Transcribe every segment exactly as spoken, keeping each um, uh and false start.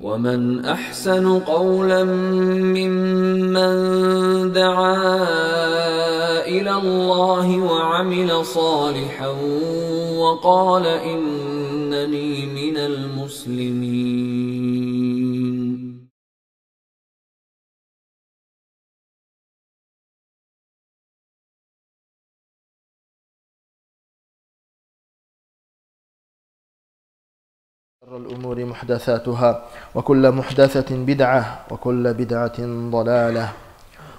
ومن أحسن قولا ممن دعا إلى الله وعمل صالحا وقال إنني من المسلمين. شر الأمور محدثاتها، وكل محدثة بدعة، وكل بدعة ضلالة،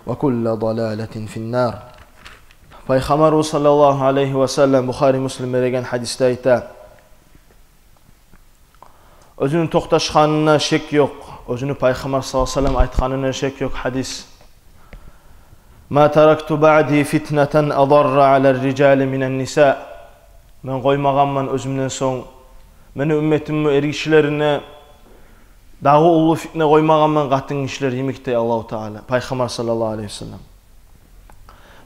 وكل ضلالة في النار. Пайхаммар саллаллагьу алайгьи ва саллам, Бухари, Муслим береген гьадисде айта, оьзюню токъташгъанына шек ёкъ, оьзюню Пайхаммар саллаллагьу алайгьи ва саллам айтгъанына шек ёкъ гьадис. ما تركت بعدي فتنة أضر على الرجال من النساء. Мен къоймагъанман оьзюмден сонг мени умметимни эргишилерине дагъы уллу фитне къоймагъанман къатынгишилер йимик, дей Аллагьу Таала, Пайхаммар саллаллагьу алайгьи ва саллам.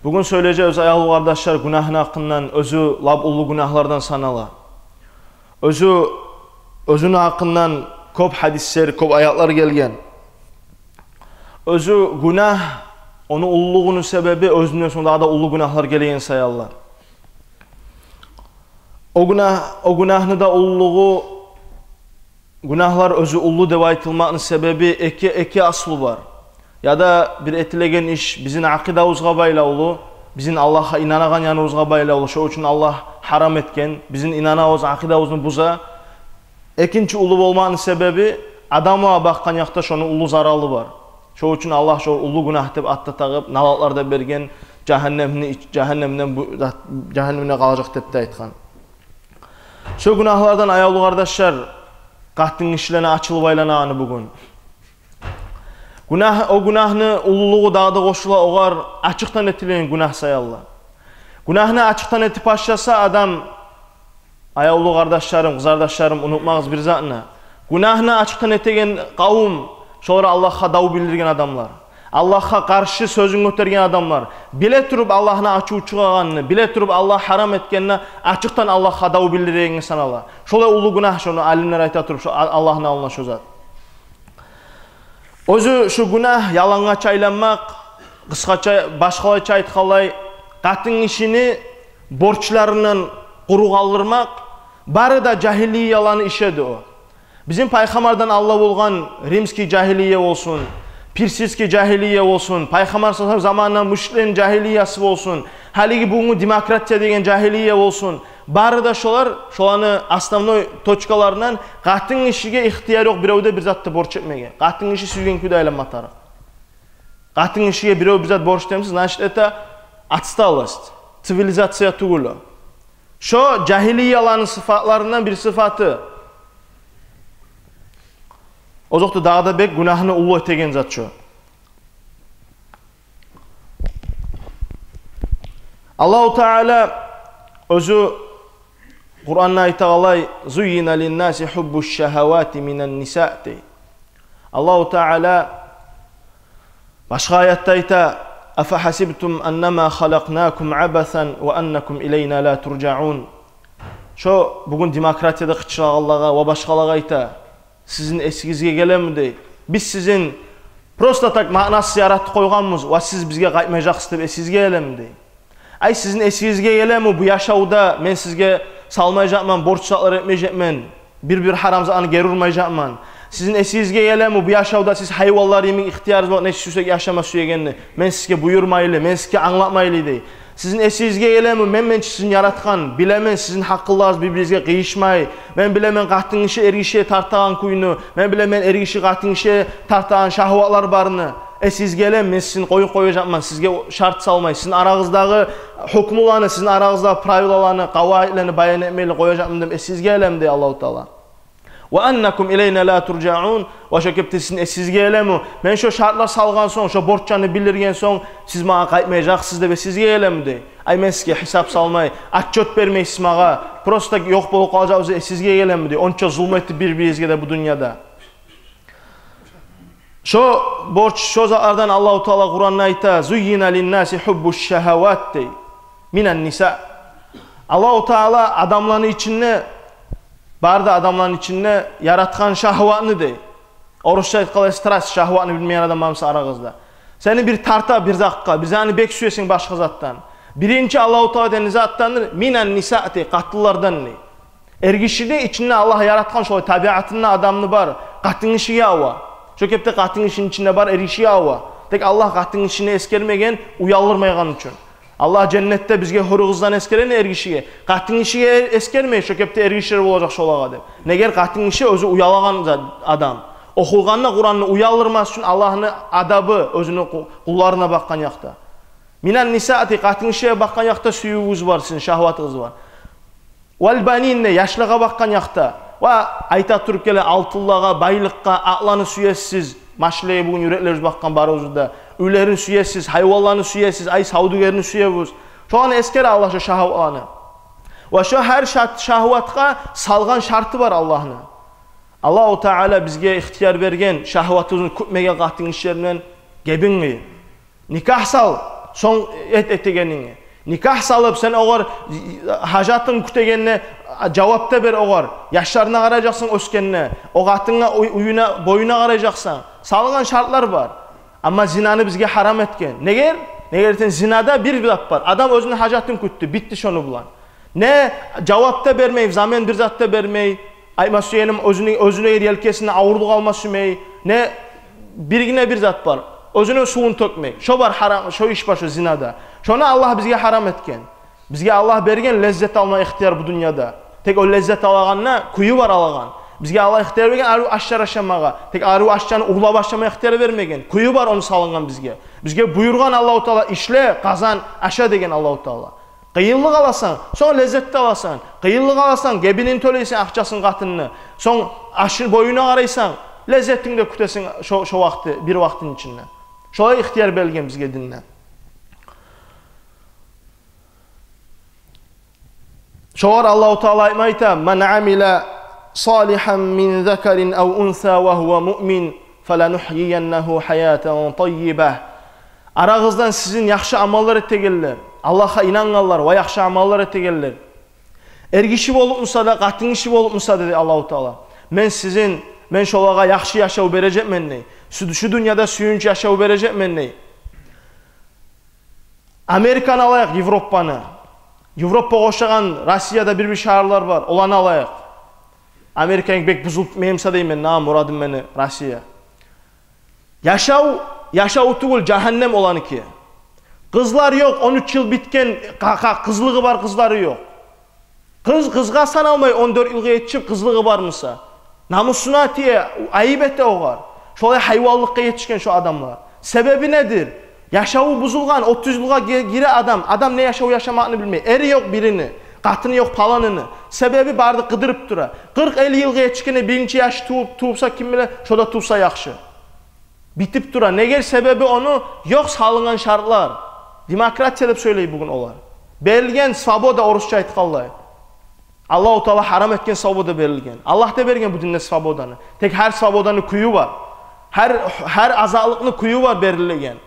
Бугюн сёйлежебиз, аявлу къардашлар, гюнагьны гьакъындан, оьзю лап уллу гюнагьлардан санала. Оьзю, оьзюню гьакъындан кёп гьадислер, кёп аятлар гелген. Оьзю гюнагь, ону уллулугъуну себеби оьзюнден сонг дагъы да уллу гюнагьлар гелеген саялы. О гюнагь, о гюнагьны да уллулугъу, гюнагьлар оьзю уллу деп айтылмакъны себеби эки, эки аслу бар. Яда бир этилеген иш бизин акъидабызгъа байлавлу, бизин Аллагьгъа инанагъан яныбызгъа байлавлу. Шо учун Аллагь гьарам этген, бизин инанавубуз, акъидабызны буза. Экинчи уллу болмакъны себеби адамлагъа бакъгъан якъда шону уллу заралы бар. Шо учун Аллагь шо уллу гюнагь деп ат да тагъып, налатлар да берген, жагьаннемни ич-, жагьаннемден бу-, жагьаннемде къалажакъ деп де айтгъан. Шо гюнагьлардан, аявлу къардашлар, къатынгишилени ачылып айланагъаны бугюн. Гюнагь, о гюнагьны уллулугъу дагъы да къошула огъар ачыкъдан этилген гюнагь саялы. Гюнагьны ачыкъдан этип башласа адам, аявлу къардашларым, къызардашларым, унутмагъыз бир затны. Гюнагьны ачыкъдан этеген къавум, шолар Аллагьгъа дав билдирген адамлар. Аллагьгъа къаршы сёзюн гётерген адамлар, биле туруп Аллагьны ачуву чыгъагъанны, биле туруп Аллагь гьарам этгенни, ачыкъдан Аллагьгъа дав билдирегенге санала. Шолай уллу гюнагь, шону алимлер айта туруп, шо А-, Аллагьны алдында шо зат. Оьзю шу гюнагь ялангъач айланмакъ, къысгъача, башгъалайча айтгъанлай, къатынгишини борчларындан къуру къалдырмакъ, бары да жагьилияланы иши эди о. Бизин Пайхаммардан алда болгъан римский жагьилия болсун, персидский жагьилия болсун, Пайхаммар саллаллагьу алайгьи ва саллам заманында мушриклени жагьилиясы болсун, гьалиги бугюнгю демократия деген жагьилия болсун, бары да шолар, шоланы основной точкаларындан къатынгишиге ихтияр ёкъ бирев де бир затны борч этмеге. Къатынгиши сюйген кюйде айланма тарыкъ. Къатынгишиге бирев бир зат борч этемсе, значит, это отсталость, цивилизация тюгюл о. Шо жагьилияланы сыфатларындан бир сыфаты. Озокъда, дагъы да бек гюнагьны уллу этеген зат шо. Аллагьу Таала оьзю Къуранда айтагъанлай: «زين للناس حب الشهوات من النساء», – дей. Аллагьу Таала башгъа аятда айта: «أفحسبتم أنما خلقناكم عبثا وأنكم إلينا لا ترجعون». Шо бугюн демократияда къычырагъанлагъа ва башгъалагъа айта: «Сизин эсигизге гелеми, – дей, – биз сизин просто так маънасыз яратып къойгъанбыз ва сиз бизге къайтмажакъсыз деп эсигизге гелеми?» – дей. Ай, сизин эсигизге гелеми, бу яшавда мен сизге салмажакъман, борч затлар этмежекмен, бир-бир гьарам затны гери урмажакъман? Сизин эсигизге гелеми, бу яшавда сиз гьайванлар йимик ихтиярыгъыз бар нечик сюйсек яшама сюегенни, мен сизге буюрмайлы, мен сизге англатмайлы, – дей. Сизин эсигизге гелеми, мен, мен чи сизин яратгъан, билемен сизин гьакъылларыгъыз бир-биригизге къыйышмай, мен билемен къатынгиши эргишиге тартагъан кюйню, мен билемен эргиши къатынгишиге тартагъан шагьватлар барны. Эсигизге гелеми, мен сизин къоюп къояжакъман, сизге шарт салмай, сизин арагъыздагъы гьукмуланы, сизин арагъыздагъы правилаланы, къаваидлени баян этмейли къояжакъман деп эсигизге гелеми, – дей Аллагьу Таала. «وأنكم إلينا لا ترجعون». Ва шо кепде сизин эсигизге гелеми, мен шо шартлар салгъан сонг, шо борчланы билдирген сонг, сиз магъа къайтмажакъсыз деп эсигизге гелеми, – дей. Ай, мен сизге гьисап салмай, отчёт бермейсиз магъа, просто ёкъ болуп къалажакъбыз деп эсигизге гелеми, – дей. Онча зулму этип бир-биригизге де бу дюньяда. Шо борч, шо затлардан Аллагьу Таала Къуранда айта: «زين للناس حب الشهوات», – дей, – «من النساء». Аллагьу Таала адамланы ичинде, бары да адамланы ичинде яратгъан шагьватны, – дей. Орусча айтгъанда, страсть, шагьватны билмейген адам бармыса арагъызда? Сени бир тарта бир затгъа, бир затны бек сюесен башгъа затдан. Биринчи Аллагьу Таала деген не затдандыр? Минан ниса дей, къатынлардан дей. Эргишини ичинде Аллагь яратгъан шолай табиатында адамны бар. Къатынгишиге ава. Шо кепде къатынгишини ичинде бар, эргишиге ава. Тек Аллагь къатынгишини эсгермеген, уялдырмайгъан учун. Аллагь женнетде бизге гьюрю къыздан эсгере эргишиге. Къатынгишиге эсгермей, шо кепде эргишилер болажакъ шолагъа деп. Негер къатынгиши оьзю уялагъан зат, адам. Охугъанда Къуранны уялдырмас учун Аллагьны адабы оьзюню къу-, къулларына бакъгъан якъда. Минан ниса дей, къатынгишиге бакъгъан якъда сюювюгюз бар, сизин шагьватыгъыз бар. Вал банин дей, яшлагъа бакъгъан якъда. Ва айта туруп геле алтынлагъа, байлыкъгъа, атланы сюесиз. Машинлеге бугюн юреклерибиз бакъгъан барыбызны да. Уьйлерин сюесиз, гьайванланы сюесиз, ай савдюгерни сюебиз. Шоланы эсгере Аллагь шо шагьватланы. Ва шо гьар шат-, шагьватгъа салгъан шарты бар Аллагьны. Аллагьу Таала бизге ихтияр берген, шагьватыбызны кютмеге къатынгишилер булан гебин къыйып. Никагь сал, сонг эт этегенинге. Никагь салып, сен огъар гьажатын кютегенде, жавап да бер огъар. Яшларына къарайжакъсан оьсгенде, о къатынгъа, уй-, уьюне, боюна къарайжакъсан. Салынгъан шартлар бар. Амма зинаны бизге гьарам этген. Негер? Негер десенг, зинада бир зат бар. Адам оьзюню гьажатын кютдю, битди шону булан. Не жавап да бермей, взамен бир зат да бермей, айтма сюегеним, оьзюню, оьзюне ер елкесинде авурлукъ алма сюймей, не биргине бир зат бар. Оьзюню сувун тёкмей. Шо бар гьарам, шо иш бар шо зинада. Шону Аллагь бизге гьарам этген. Бизге Аллагь берген леззет алма ихтияр бу дюньяда. Тек о леззет алагъанда кюю бар алагъан. Бизге Аллагь ихтияр берген арив ашлар ашамагъа. Тек арив ашланы урлап ашама ихтияр бермеген. Кюю бар ону салынгъан бизге. Бизге буюргъан Аллагьу Таала: «Ишле, къазан, аша», — деген Аллагьу Таала. Къыйынлыкъ аласан, сонг леззет де аласан. Къыйынлыкъ аласан, гебинин тёлейсен, акъчасын, къатынны. Сонг ашын, боюна къарайсан, леззетин де кютесен шо, шо вакъти, бир вакътини ичинде. Шолай ихтияр берилген бизге динде. Шогъар Аллагьу Таала айтма айта: «Ман амила салихан мин закарин ав унса ва гьува муъмин, фаланухйияннагьу гьаятан таййиба». Арагъыздан сизин яхшы амаллар этегенлер, Аллагьгъа инангъанлар ва яхшы амаллар этегенлер, эргиши болуп буса да, къатынгиши болуп буса да, дей Аллагьу Таала, мен сизин, мен шолагъа яхшы яшав бережекмен, дей. Шу, шу дюньяда сююнч яшав бережекмен, дей. Американы алайыкъ, Европаны. Европагъа ошагъан Россияда бир-бир шагьарлар бар, оланы алайыкъ. Американы бек бузулуп, мен буса деймен, на мурадым мени Россия. Яшав, яшав тюгюл, жагьаннем оланыки. Къызлар ёкъ, он уьч йыл битген, къа-, къа-, къызлыгъы бар къызлары ёкъ. Къыз къызгъа саналмай, он дёрт йылгъа етишип, къызлыгъы бармыса. Намусуна тие, айып эте огъар. Шолай гьайванлыкъгъа етишген шо адамлар. Себеби недир? Яшаву бузулгъан, отуз йылгъа ги-, гире адам. Адам не яшав яшамакъны билмей. Эри ёкъ бирини, къатыны ёкъ паланыны. Себеби бары да къыдырып тура. Къыркъ-элли йылгъа етишгенде биринчи яшы тувуп, тувса, ким биле, шо да тувса яхшы. Битип тура. Неге? Себеби ону ёкъ салынгъан шартлар. Демократия деп сёйлей бугюн олар. Берилген свобода, орусча айтгъанлай. Аллагьу Таала гьарам этген свобода берилген. Аллагь да берген бу динде свободаны. Тек гьар свободаны кюю бар. Гьар, гьар азатлыкъны кюю бар берилген.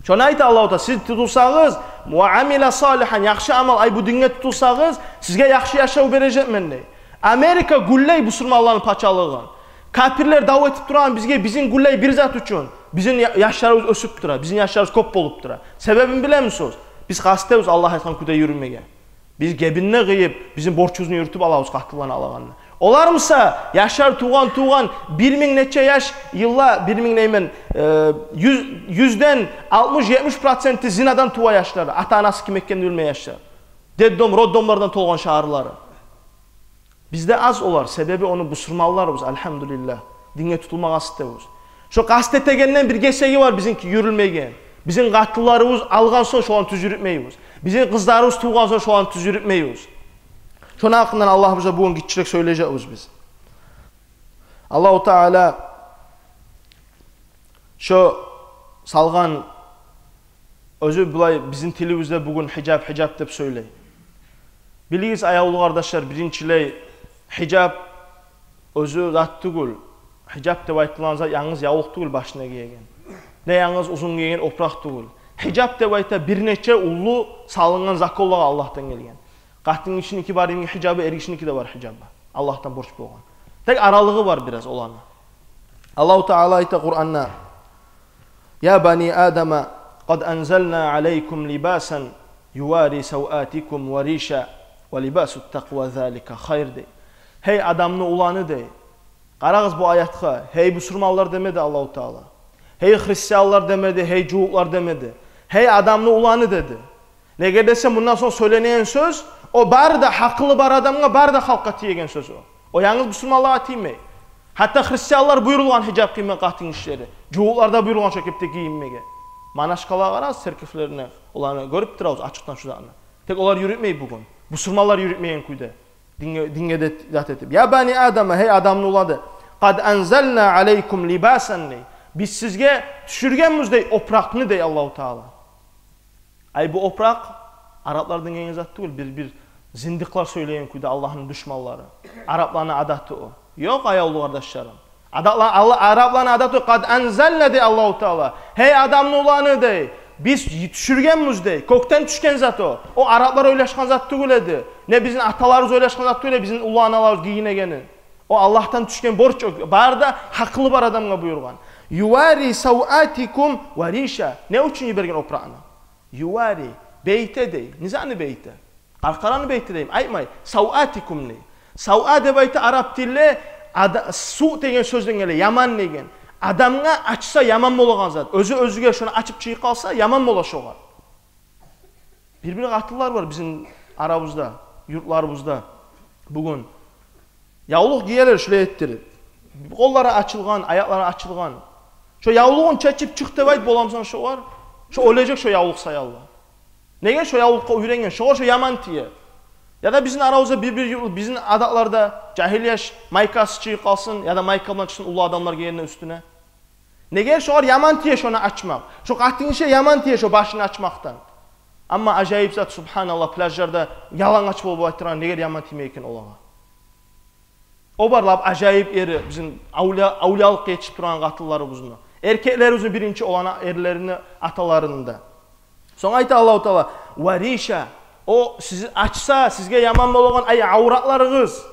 Шону айта Аллагьу Таала: сиз тутулсагъыз, ва амила салихан, яхшы амал, ай, бу динге тутулсагъыз, сизге яхшы яшав бережекмен, дей. Америка гюллей бусурманланы пачалыгъын. Капирлер дав этип турагъан бизге, бизин гюллей бир зат учун. Бизин я-, яшларыбыз оьсюп тура, бизин яшларыбыз кёп болуп тура. Себебин билемисиз? Биз къаст этебиз Аллагь айтгъан кюйде юрюмеге. Биз гебинни къыйып, бизин борчубузну юрютюп алабыз, къатынланы алагъанда. Олар буса, яшлар тувгъан, тувгъан, бир минг нече яш, йылда, бир минг деймен, э, юз, юзден алтмыш-етмиш проценти зинадан тува яшлар, ата-анасы ким экенин билмей яшлар. Детдом, роддомлардан толгъан шагьарлары. Бизде аз олар, себеби ону бусурманларбыз, альгьамдулиллагь, динге тутулма къаст этебиз. Шо къаст этегенден бир гесеги бар бизинки юрюлмейген. Бизин къатынларыбыз алгъан сонг, шоланы тюз юрютмейбиз. Бизин къызларыбыз тувгъан сонг, шоланы тюз юрютмейбиз. Шону гьакъындан Аллагь бизге бугюн гиччирек сёйлежекбиз биз. Аллагьу Таала шо салгъан, оьзю булай бизин тилибизде бугюн гьижап, гьижап деп сёйлей. Билигиз, аявлу къардашлар, биринчилей, гьижап оьзю зат тюгюл. Гьижап деп айтылагъан зат янгыз явлукъ тюгюл башына гиеген. Не янгыз узун гиеген опуракъ тюгюл. Гьижап деп айта бир нече уллу салынгъан законлагъа Аллагьдан гелген. Къатынгишиники бар йимик гьижабы, эргишиники де бар гьижабы. Аллагьдан борч болгъан. Тек аралыгъы бар бираз оланы. Аллагьу Таала айта Къуранда: «Я бани Адама, къад анзална алайкум либасан ювари саватикум ва риша, ва либасу такъва залика хайр», — дей. «Гьей адамны уланы», — дей. Къарагъыз бу аятгъа. «Гьей бусурманлар», — демеди Аллагьу Таала. «Гьей христианлар», — демеди. «Гьей жугьутлар», — демеди. «Гьей адамны уланы», — деди. Неге десе, мундан сонг сёйленеген сёз, о бары да, гьакъылы бар адамгъа, бары да халкъгъа тиеген сёз о. О янгыз бусурманлагъа тиймей. Гьатта христианлар буюрулгъан гьижап гийме, къатынгишилери. Жугьутлар да буюрулгъан шо кепде гийинмеге. Монашкалагъа къарагъыз, церковлерине, оланы гёрюп турабыз ачыкъдан шо затны. Тек олар юрютмей бугюн. Бусурманлар юрютмейген кюйде. Динге, динге де зат этип. «Я бани Адама, гьей адамны уланы, къад анзална алайкум либасан», — дей. «Биз сизге тюшюргенбиз», — дей, — «опуракъны», — дей Аллагьу Таала. Ай, бу опуракъ араплардан гелген зат тюгюл, бир-бир зиндикълар сёйлейген кюйде, Аллагьны душманлары. Арапланы адаты о. Ёкъ, аявлу къардашларым. Адатла-, Алла-, арапланы адаты о. «Къад анзална», — дей Аллагьу Таала. «Гьей адамны уланы, — дей, — биз тюшюргенбиз», — дей. Кёкден тюшген зат о. О араплар ойлашгъан зат тюгюл эди. Не бизин аталарыбыз ойлашгъан зат тюгюл эди, бизин уллу аналарыбыз гийинегени. О Аллагьдан тюшген борч о. Бары да гьакъылы бар адамгъа буюргъан. «Ювари саватикум ва риша». Не учун йиберген опуракъны? «Ювари», бейте дей. Не затны бейте? Къаркъараны бейте дейми? Айтмай. «Саватикум», — дей. «Сава» деп айта арап тилде, ада-, «су» деген сёзден геле, яман деген. Адамгъа ачса яман болагъан зат. Оьзю оьзюне шону ачып чыгъып къалса, яман бола шогъар. Бир-бир къатынлар бар бизин арабызда, юртларыбызда. Бугюн явлукъ гиелер шулай этдирип. Къоллары ачылгъан, аякълары ачылгъан. Шо явлугъун чечип чыкъ деп айт, боламысан шогъар? Шо оьлежек шо явлукъ саялы. Неге? Шо явлукъгъа уьйренген, шогъар шо яман тие. Яда бизин арабызда бир-бир юрт, бизин адатларда жагьил яш майкасыз чыгъып къалсын, яда майка булан чыкъсын уллу адамлар гелгенде уьстюне. Неге? Шогъар яман тие шону ачмакъ. Шо къатынгишиге яман тие шо башын ачмакъдан. Амма ажайып зат, субгьаналлагь, пляжларда ялангач болуп айтдырагъан неге яман тиймей экен олагъа? О бар лап ажайып ери, бизин авлия-, авлиялыкъгъа етишип турагъан къатынларыбызны. Эркеклерибизни биринчи оланы эрлерини, аталарыны да. Сонг айта Аллагьу Таала: «Ва риша». О сизин ачса, сизге яман болагъан, ай, авратларыгъыз.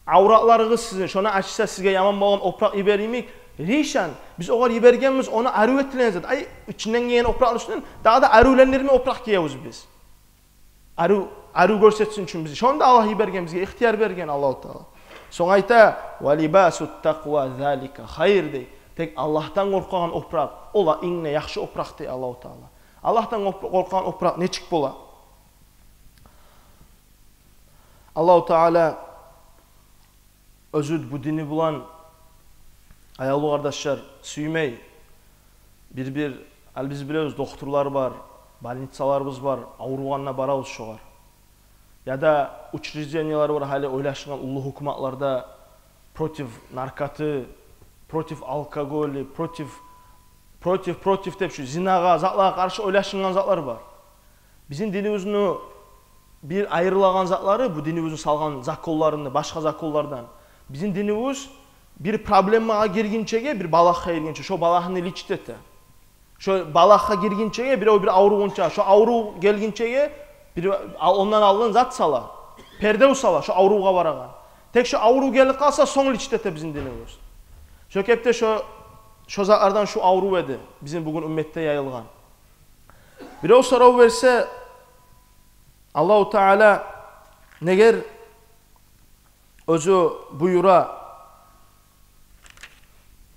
Авратларыгъыз сизин, шону ачса, сизге яман болагъан опуракъ йибермек. «Ришан», биз огъар йибергенбиз ону арив этилген зат. Ай, ичинден гийген опуракъны уьстюнден дагъы да аривлендирме опуракъ гиебиз биз. Арив, арив гёрсетсин учун бизин. Шону да Аллагь йиберген, бизге ихтияр берген Аллагьу Таала. Сонг айта: «Ва либасу такъва залика хайр», — дей. Тек Аллагьдан къоркъагъан опуракъ, ол инг де яхшы опуракъ, дей Аллагьу Таала. Аллагьдан къоркъ-, къоркъагъан опуракъ нечик бола? Аллагьу Таала оьзю бу дини булан, аявлу къардашлар, сюймей. Бир-бир, ал биз билебиз, дохтурлар бар, больницаларыбыз бар, авругъанда барабыз шогъар. Яда учреждениялар бар, гьали ойлашынгъан уллу гьукуматларда против наркоты, против алкоголи, против, против, против деп шу зинагъа, затлагъа къаршы ойлашынгъан затлар бар. Бизин динибизни бир айырылагъан затлары, бу динибизни салгъан законларыны башгъа законлардан. Бизин динибиз бир проблемагъа гиргинчеге, бир балагьгъа гиргинче, шо балагьны лечить эте. Шо балагьгъа гиргинчеге, бирев бир авругъунча, шо аврув гелгинчеге, бир, а, ондан алдын зат сала, пердев сала шо аврувгъа барагъан. Тек шо аврув гелип къалса, сонг лечить эте бизин динибиз. Шо кепде шо, шо затлардан шу аврув эди бизин бугюн умметде яйылгъан. Бирев сорав берсе, Аллагьу Таала негер оьзю буюра,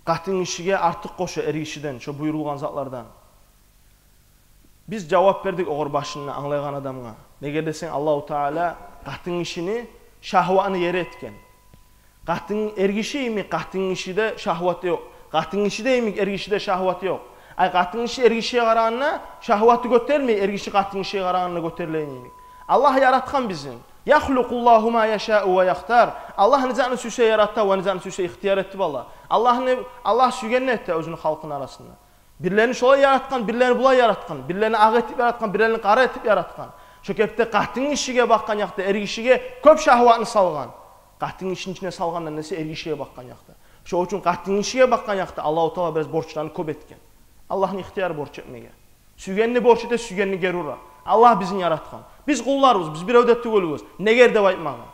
къатынгишиге артыкъ къоша эргишиден, шо буюрулгъан затлардан. Биз жавап бердик огъар башында англайгъан адамгъа. Неге десенг, Аллагьу Таала къатынгишини шагьватны ери этген. Къатын, эргиши йимик къатынгишиде шагьват ёкъ. Къатынгишиде йимик эргишиде шагьват ёкъ. Ай, къатынгиши эргишиге къарагъанда шагьваты гётерилмей, эргиши къатынгишиге къарагъанда гётерилеген йимик. Аллагь яратгъан бизин. «Яхлукъуллагьу ма яшау ва яхтар». Аллагь не затны сюйсе ярата ва не затны сюйсе ихтияр этип ала. Аллагь не, Аллагь сюйгенни эте оьзюню халкъыны арасында. Бирлерин шолай яратгъан, бирлерин булай яратгъан, бирлерин акъ этип яратгъан, бирлерин къара этип яратгъан. Шо кепде къатынгишиге бакъгъан якъда эргишиге кёп шагьватны салгъан. Къатынгишини ичине салгъандан эсе эргишиге бакъгъан якъда. Шо учун къатынгишиге бакъгъан якъда Аллагьу Таала бираз борчланы кёп этген. Аллагьны ихтияры борч этмеге. Сюйгенни борч эте, сюйгенни гери ура. Аллагь бизин яратгъан. Биз къулларбыз, биз бирев де тюгюлбюз негер деп айтмагъа.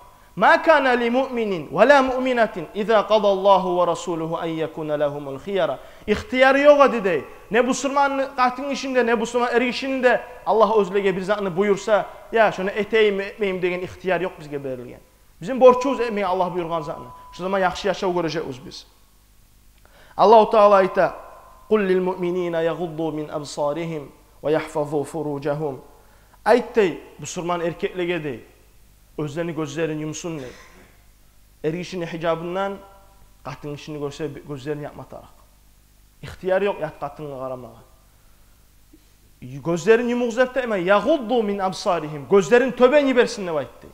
«Ма кана ли муъминин ва ла муъминатин иза къадаллагьу ва расулугьу ан якуна лагьумул хияра». Ихтияр ёкъ эди дей. Не бусурман къатынгишини де, не бусурман эргишини де, Аллагь оьзлеге бир затны буюрса, я, шону этейим, этмейим деген ихтияр ёкъ бизге берилген. Бизин борчубуз этмеге Аллагь буюргъан затны. Шо заман яхшы яшав гёрежекбиз биз. Аллагьу Таала айта: «Къул лил муъминина ягъудду мин абсаригьим ва яхфазу фуружагьум». Айт дей бусурман эркеклеге дей, оьзлени гёзлерин юмсун дей. Эргишини хижабындан, къатынгишини гёрсе, гёзлерин япма тарыкъ. Ихтияр ёкъ ят къатынгъа къарамагъа. Гёзлерин юмугъуз деп де эме, «ягъудду мин абсаригьим», гёзлерин тёбен йиберсин деп айтды.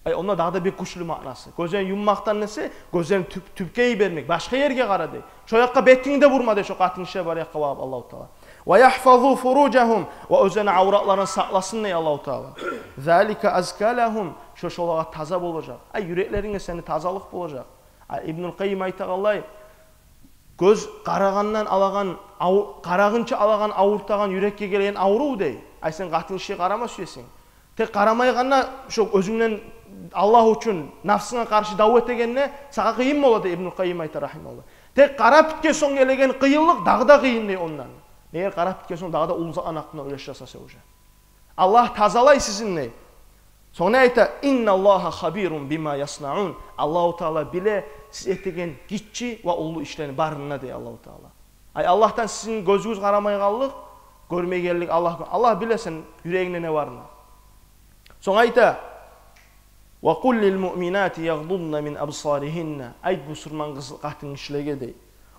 Ай, онда дагъы да бир гючлю маънасы. Гёзлерин юммакъдан эсе, гёзлерин тюп-, тюпге йибермек, башгъа ерге къара дей. Шо якъгъа бетингни де бурма дей, шо къатынгишилер бар якъгъа багъып Аллагьу Таала. «Ва яхфазу фуружагьум», ва оьзлени авратларын сакъласын дей Аллагьу Таала. «Залика азка лагьум», шо шолагъа таза болажакъ. Ай, юреклеринге сени тазалыкъ болажакъ. Ай, Ибнул Къайим айтагъанлай, гёз къарагъандан алагъан ав-, къарагъынча алагъан, авуртагъан, юрекге гелген аврув дей. Ай, сен къатынгишиге къарама сюесен. Тек къарамайгъанда, шо оьзюнгден, Аллагь учун, нафсынга къаршы дав этегенде, сагъа къыйын бола дей Ибнул Къайим айта, рагьимагьуллагь. Тек къарап битген сонг гелеген къыйынлыкъ дагъы да къыйын дей ондан. Неге, къарап битген сонг дагъы да уллу затланы гьакъында ойлашасан сен уже. Аллагь тазалай сизин дей. Сонг не айта? «Инналлагьа хабирун бима яснаун». Аллагьу Таала биле сиз этеген гиччи ва уллу ишлени барын да дей Аллагьу Таала. Ай, Аллагьдан сизин гёзюгюз къарамайгъанлыкъ, гёрмейгенлик Аллагь, Аллагь биле сени юрегингде не барын. Сонг айта: «Ва къул лил муъминати ягъдудна мин абсаригьинна». Айт бусурман къыз, къатынгишилеге дей,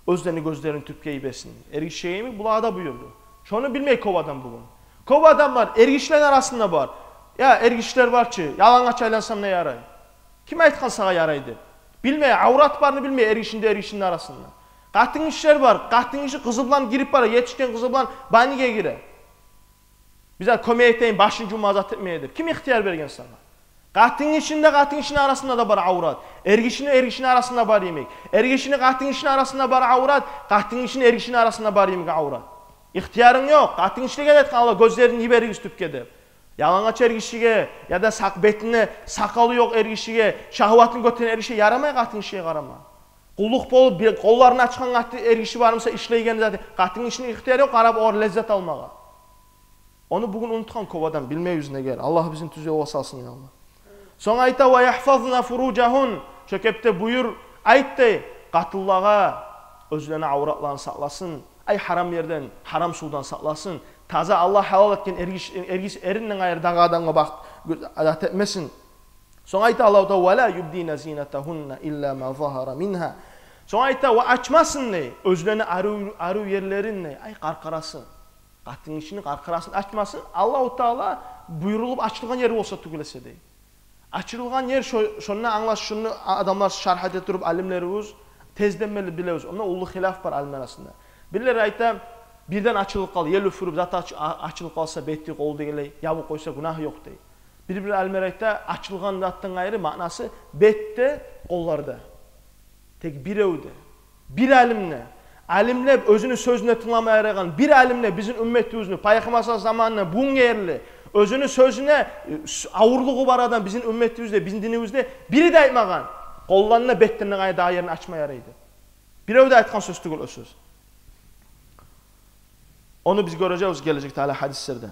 оьзлени гёзлерин тюпге йиберсин. Эргишиге йимик, булагъа да буюрду. Шону билмей кёп адам бугюн. Кёп адам бар, эргишилени арасында бар. Я, эргишилер бар чы, ялангач айлансам да ярай. Ким айтгъан сагъа ярай деп? Билмей, аврат барын билмей эргишини де, эргишини де арасында. Къатынгишилер бар, къатынгиши къызы булан гирип бара, етишген къызы булан баняге гире. Бир зат кёмек этейим, башын жувма, зат этме деп. Ким ихтияр берген сагъа? Къатынгишини де, къатынгишини арасында да бар аврат. Эргишини, эргишини арасында бар йимик. Эргишини, къатынгишини арасында бар аврат. Къатынгишини, эргишини арасында бар йимик аврат. Ихтиярынг ёкъ. Къатынгишилеге де айтгъан Аллагь, гёзлерин йиберигиз тюпге деп. Ялангач эргишиге, яда сакъ, бетинде сакъалы ёкъ эргишиге, шагьватын гётерген эргишиге ярамай къатынгишиге къарама. Къуллукъ болуп, бир къолларын ачгъан къаты-, эргиши бар буса, ишлейген заты, къатынгишини ихтияры ёкъ къарап огъар леззет алмагъа. Ону бугюн унутгъан кёп адам, билмейбиз неге. Аллагь бизин тюз ёлгъа салсын, я Аллагь. Сонг айта: «Ва яхфазна фуружагьун». Шо кепде буюр, айт дей, къатынлагъа оьзлени авратларын сакъласын. Ай, гьарам ерден, гьарам сувдан сакъласын. Таза Аллагь гьалал этген эргиш-, эргиш-, эринден къайры дагъы адамгъа бакъ-, зат этмесин. Сонг айта Аллагьу Таала: «Ва ла юбдина зинатагьунна илла ма загьара мингьа». Сонг айта: «Ва ачмасын дей оьзлени арив, арив ерлерин дей». Ай, къаркъарасы. Къатынгишини къаркъарасын ачмасын, Аллагьу Таала буюрулуп ачылгъан ери болса тюгюл эсе дей. Ачылгъан ер шо-, шонда англаш, шуну адамлар шаргь эте туруп, алимлерибиз, тезден берли билебиз. Онда уллу хилаф бар алимлер арасында. Бирлери айта, бирден ачылып къал, ел уьфюрюп зат ач-, а-, ачылып къалса, бети, къолу дегенлей, ябып къойса, гюнагь ёкъ дей. Бир-бир алимлер айта, ачылгъан заттан къайры маънасы бетде, къолларда. Тек биревде, бир алимде, алимлеп оьзюню сёзюне тынгламай ярайгъан бир алимде бизин умметибизни, Пайхаммар саллаллагьу алайгьи ва салламдан бугюнге ерли, оьзюню сёзюне, э, с-, авурлугъу бар адам бизин умметибизде, бизин динибизде бири де айтмагъан, къолларына, бетлерине къайры дагъы ерин ачма ярай деп. Бирев де айтгъан сёз тюгюл о сёз. Ону биз гёрежекбиз гележекде гьали гьадислерде.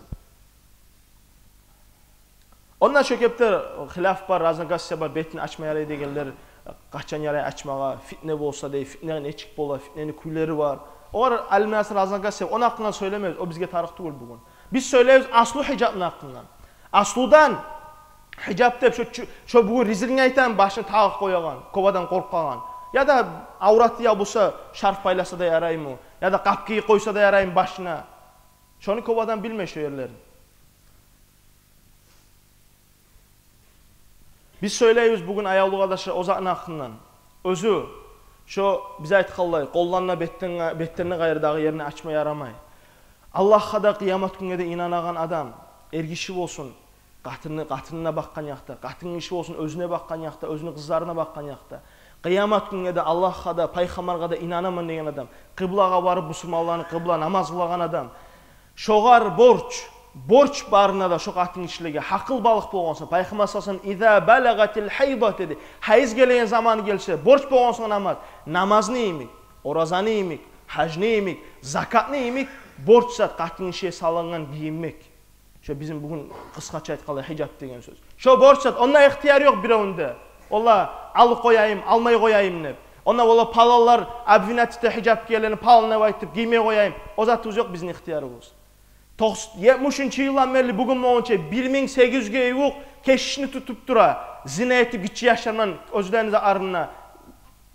Онда шо кепде хилаф бар, разногласия бар, бетин ачма ярай дегенлер, къачан ярай ачмагъа, фитне болса дей, фитне нечик бола, фитнени кюйлери бар. Олар алимлер арасында разногласия, ону гьакъында сёйлемейбиз, о бизге тарыкъ тюгюл бугюн. Биз сёйлейбиз аслу хижабны гьакъындан. Аслудан хижаб деп шо чу-, шо бугюн резинка айтамы, башына тагъып къоягъан, кёп адам къоркъагъан. Яда авраты ябылса, шарф байласа да яраймы? Яда къап гийип къойса да яраймы башына? Шону кёп адам билмей шо ерлерин. Биз сёйлейбиз бугюн, аявлу къардашлар, о затны гьакъындан. Оьзю, шо биз айтгъанлай, къолларына, бетлерине, бетлерине къайры дагъы ерин ачма ярамай. Аллагьгъа да, къыямат гюнге де инанагъан адам, эргиши болсун, къатыны, къатынына бакъгъан якъда, къатынгиши болсун, оьзюне бакъгъан якъда, оьзюню къызларына бакъгъан якъда, къыямат гюнге де, Аллагьгъа да, Пайхаммаргъа да инанаман деген адам, къыблагъа барып, бусурманланы къыбла, намаз къылагъан адам, шогъар борч, Борч барына да шо къатынгишилеге, гьакъылбалыкъ болгъан сонг, Пайхаммар саллаллагьу алайгьи ва саллам, «Иза балагъатил гьайда», — деди. Гьайз гелеген заманы гелсе, борч болгъан сонг намаз, намазны йимик, оразаны йимик, гьажны йимик, закатны йимик, борч зат къатынгишиге салынгъан гийинмек. Шо бизин бугюн къысгъача айтгъанда гьижап деген сёз. Шо борч зат, онда ихтияр ёкъ биревнде. Валлагь, алып къояйым, алмай къояйым деп. Онда, валлагь, паланлар обвинять эте гьижап гиегенлени, палан деп айтып, гиймей къояйым. О затыбыз ёкъ бизин ихтиярыбыз. Токъс-, етмишинчи йылдан берли бугюн болгъунча бир минг сегиз юзге ювукъ кешишни тутуп тура, зина этип, гиччи яшлар булан оьзлени арасында,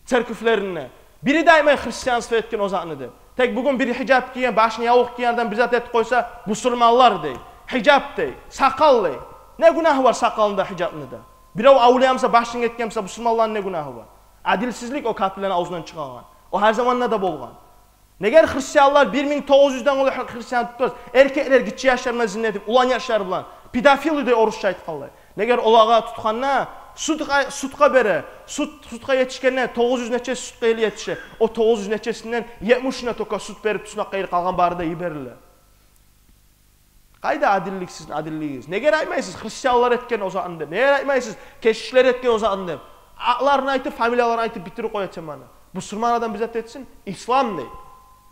церковлеринде. Бири де айтмай христианство этген о затны деп. Тек бугюн бир гьижап гийген, башына явлукъ гийген адам бир зат этип къойса, бусурманлар дей, гьижап дей, сакъал дей. Не гюнагьы бар сакъалында, гьижапны да? Бирев авлия буса, башын этген буса, бусурманланы не гюнагьы бар? Адилсизлик о капирлени авзундан чыгъагъан. О гьар заманда да болгъан. Неге христианлар, бир минг тогъуз юзден къолай христиан тутабыз? Эркеклер гиччи яшлар булан зина этип, улан яшлар булан. Педофилы дей орусча айтгъанлай. Неге олагъа тутгъанда судгъа, судгъа бере. Суд, судгъа етишгенде тогъуз юз нечеси судгъа эле етише. О тогъуз юз нечесинден етмишине только суд берип, туснакъгъа гирип, къалгъан бары да йибериле. Къайда адиллик сизин, адиллигигиз? Неге айтмайсыз христианлар этген о затны деп? Неге айтмайсыз кешишлер этген о затны деп? Атларын айтып, фамилияларын айтып битирип къоя теманы. Бусурман адам бир зат этсин, ислам дей.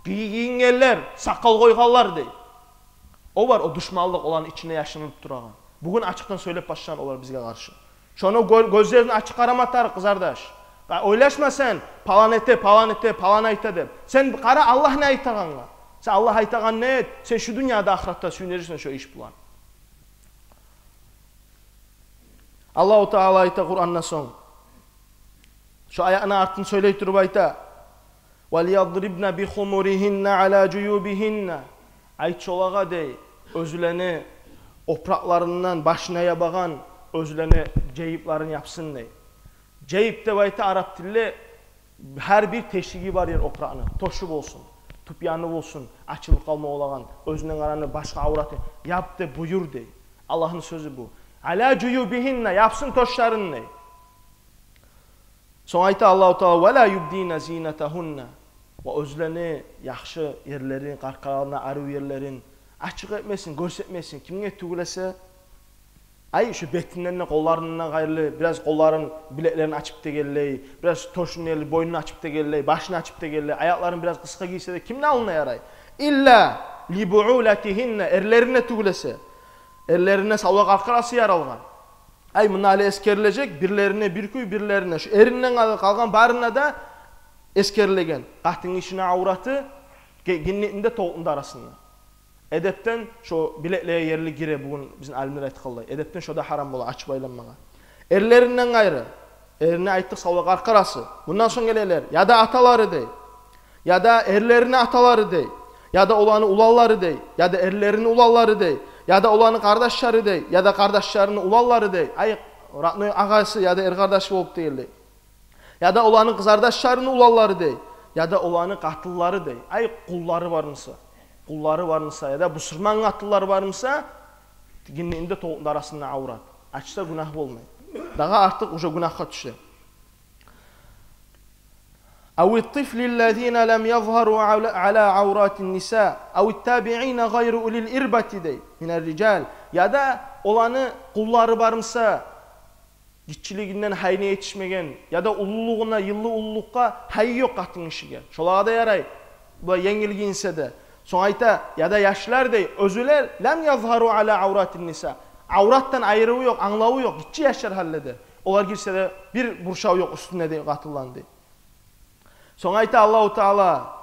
Гий-, гийингенлер, сакъал къойгъанлар дей. О бар, о душманлыкъ оланы ичинде яшырынып турагъан. Бугюн ачыкъдан сёйлеп башлагъан олар бизге къаршы. Шону гё-, гёзлерин ачып къарама тарыкъ, къызардаш. Къа-, ойлашма сен, палан эте, палан эте, палан айта деп. Сен къара Аллагь не айтагъангъа. Сен Аллагь айтагъан не эт, сен шу дюньяда, ахыратда сююнежексен шо иш булан. Аллагьу Таала айта Къуранда сонг, шо аятны артын сёйлей туруп айта: «Валиядрибна бихумуригьинна ала жуюбигьинна». Айт шолагъа дей, оьзлени опуракъларындан, башына ябагъан оьзлени жейиплерин япсын дей. Жейип деп айта арап тилде, гьар бир тешиги бар ер опуракъны. Тошу болсун, тюпяны болсун, ачылып къалма болагъан, оьзюнден къараны башгъа авраты, яп деп буюр дей. Аллагьны сёзю бу. Ала жуюбигьинна, япсын тошларын дей. Сонг айта Аллагьу Таала: «Ва ла юбдина зинатагьунна». Ва оьзлени яхшы ерлерин, къаркъараларына арив ерлерин ачыкъ этмесин, гёрсетмесин. Кимге тюгюл эсе, ай, шо бетинден де, къолларындан къайры, бираз къолларын, билеклерин ачып дегенлей, бираз тошун ери, бойнун ачып дегенлей, башын ачып дегенлей, аякъларын бираз къысгъа гийсе де, кимни алдына ярай? Илла ли буъулатигьинна, эрлерине тюгюл эсе. Эрлерине савлай къаркъарасы яралгъан. Ай, мунда гьали эсгерилежек, бирлерине бир кюй, бирлерине, шо эринден къал-, къалгъан барына да эсгерилеген. Къатынгишини авраты ге-, гиннини де, тобукъну да арасында. Эдепден шо билеклеге ерли гире, бугюн бизин алимлер айтгъанлай. Эдепден шо да гьарам бола, ачып айланмагъа. Эрлеринден къайры, эрине айтдыкъ савлай къаркъарасы. Мундан сонг гелелер, яда аталары дей, яда эрлерини аталары дей, яда оланы уланлары дей, яда эрлерини уланлары дей, яда оланы къардашлары дей, яда къардашларыны уланлары дей. Ай, родной агъасы яда эркъардашы болуп дегенлей. Яда оланы къызардашларыны уланлары дей, яда оланы къатынлары дей. Ай, къуллары бармыса, къуллары бармыса, яда бусурман къатынлары бармыса, гиннини де, тобукъну да арасында аврат. Ачса, гюнагь болмай. Дагъы артыкъ уже гюнагьгъа тюше. Ав ат-тифлиллазина лам язгьару ала, ала авратин ниса, ав ат-табиина гъайру улил ирбати дей, минар рижал. Яда оланы къуллары бармыса, гиччилигинден гьайына етишмеген, яда уллулугъуна, йыллы уллулукъгъа гьайы ёкъ къатынгишиге. Шолагъа да ярай, булай енгил гийинсе де. Сонг айта, яда яшлар дей, оьзлер, лам язгьару ала авратин ниса. Авратдан айрыву ёкъ, англаву ёкъ, гиччи яшлар гьалледе. Олар гирсе де, бир буршаву ёкъ уьстюнде дей къатынланы дей. Сонг айта Аллагьу Таала: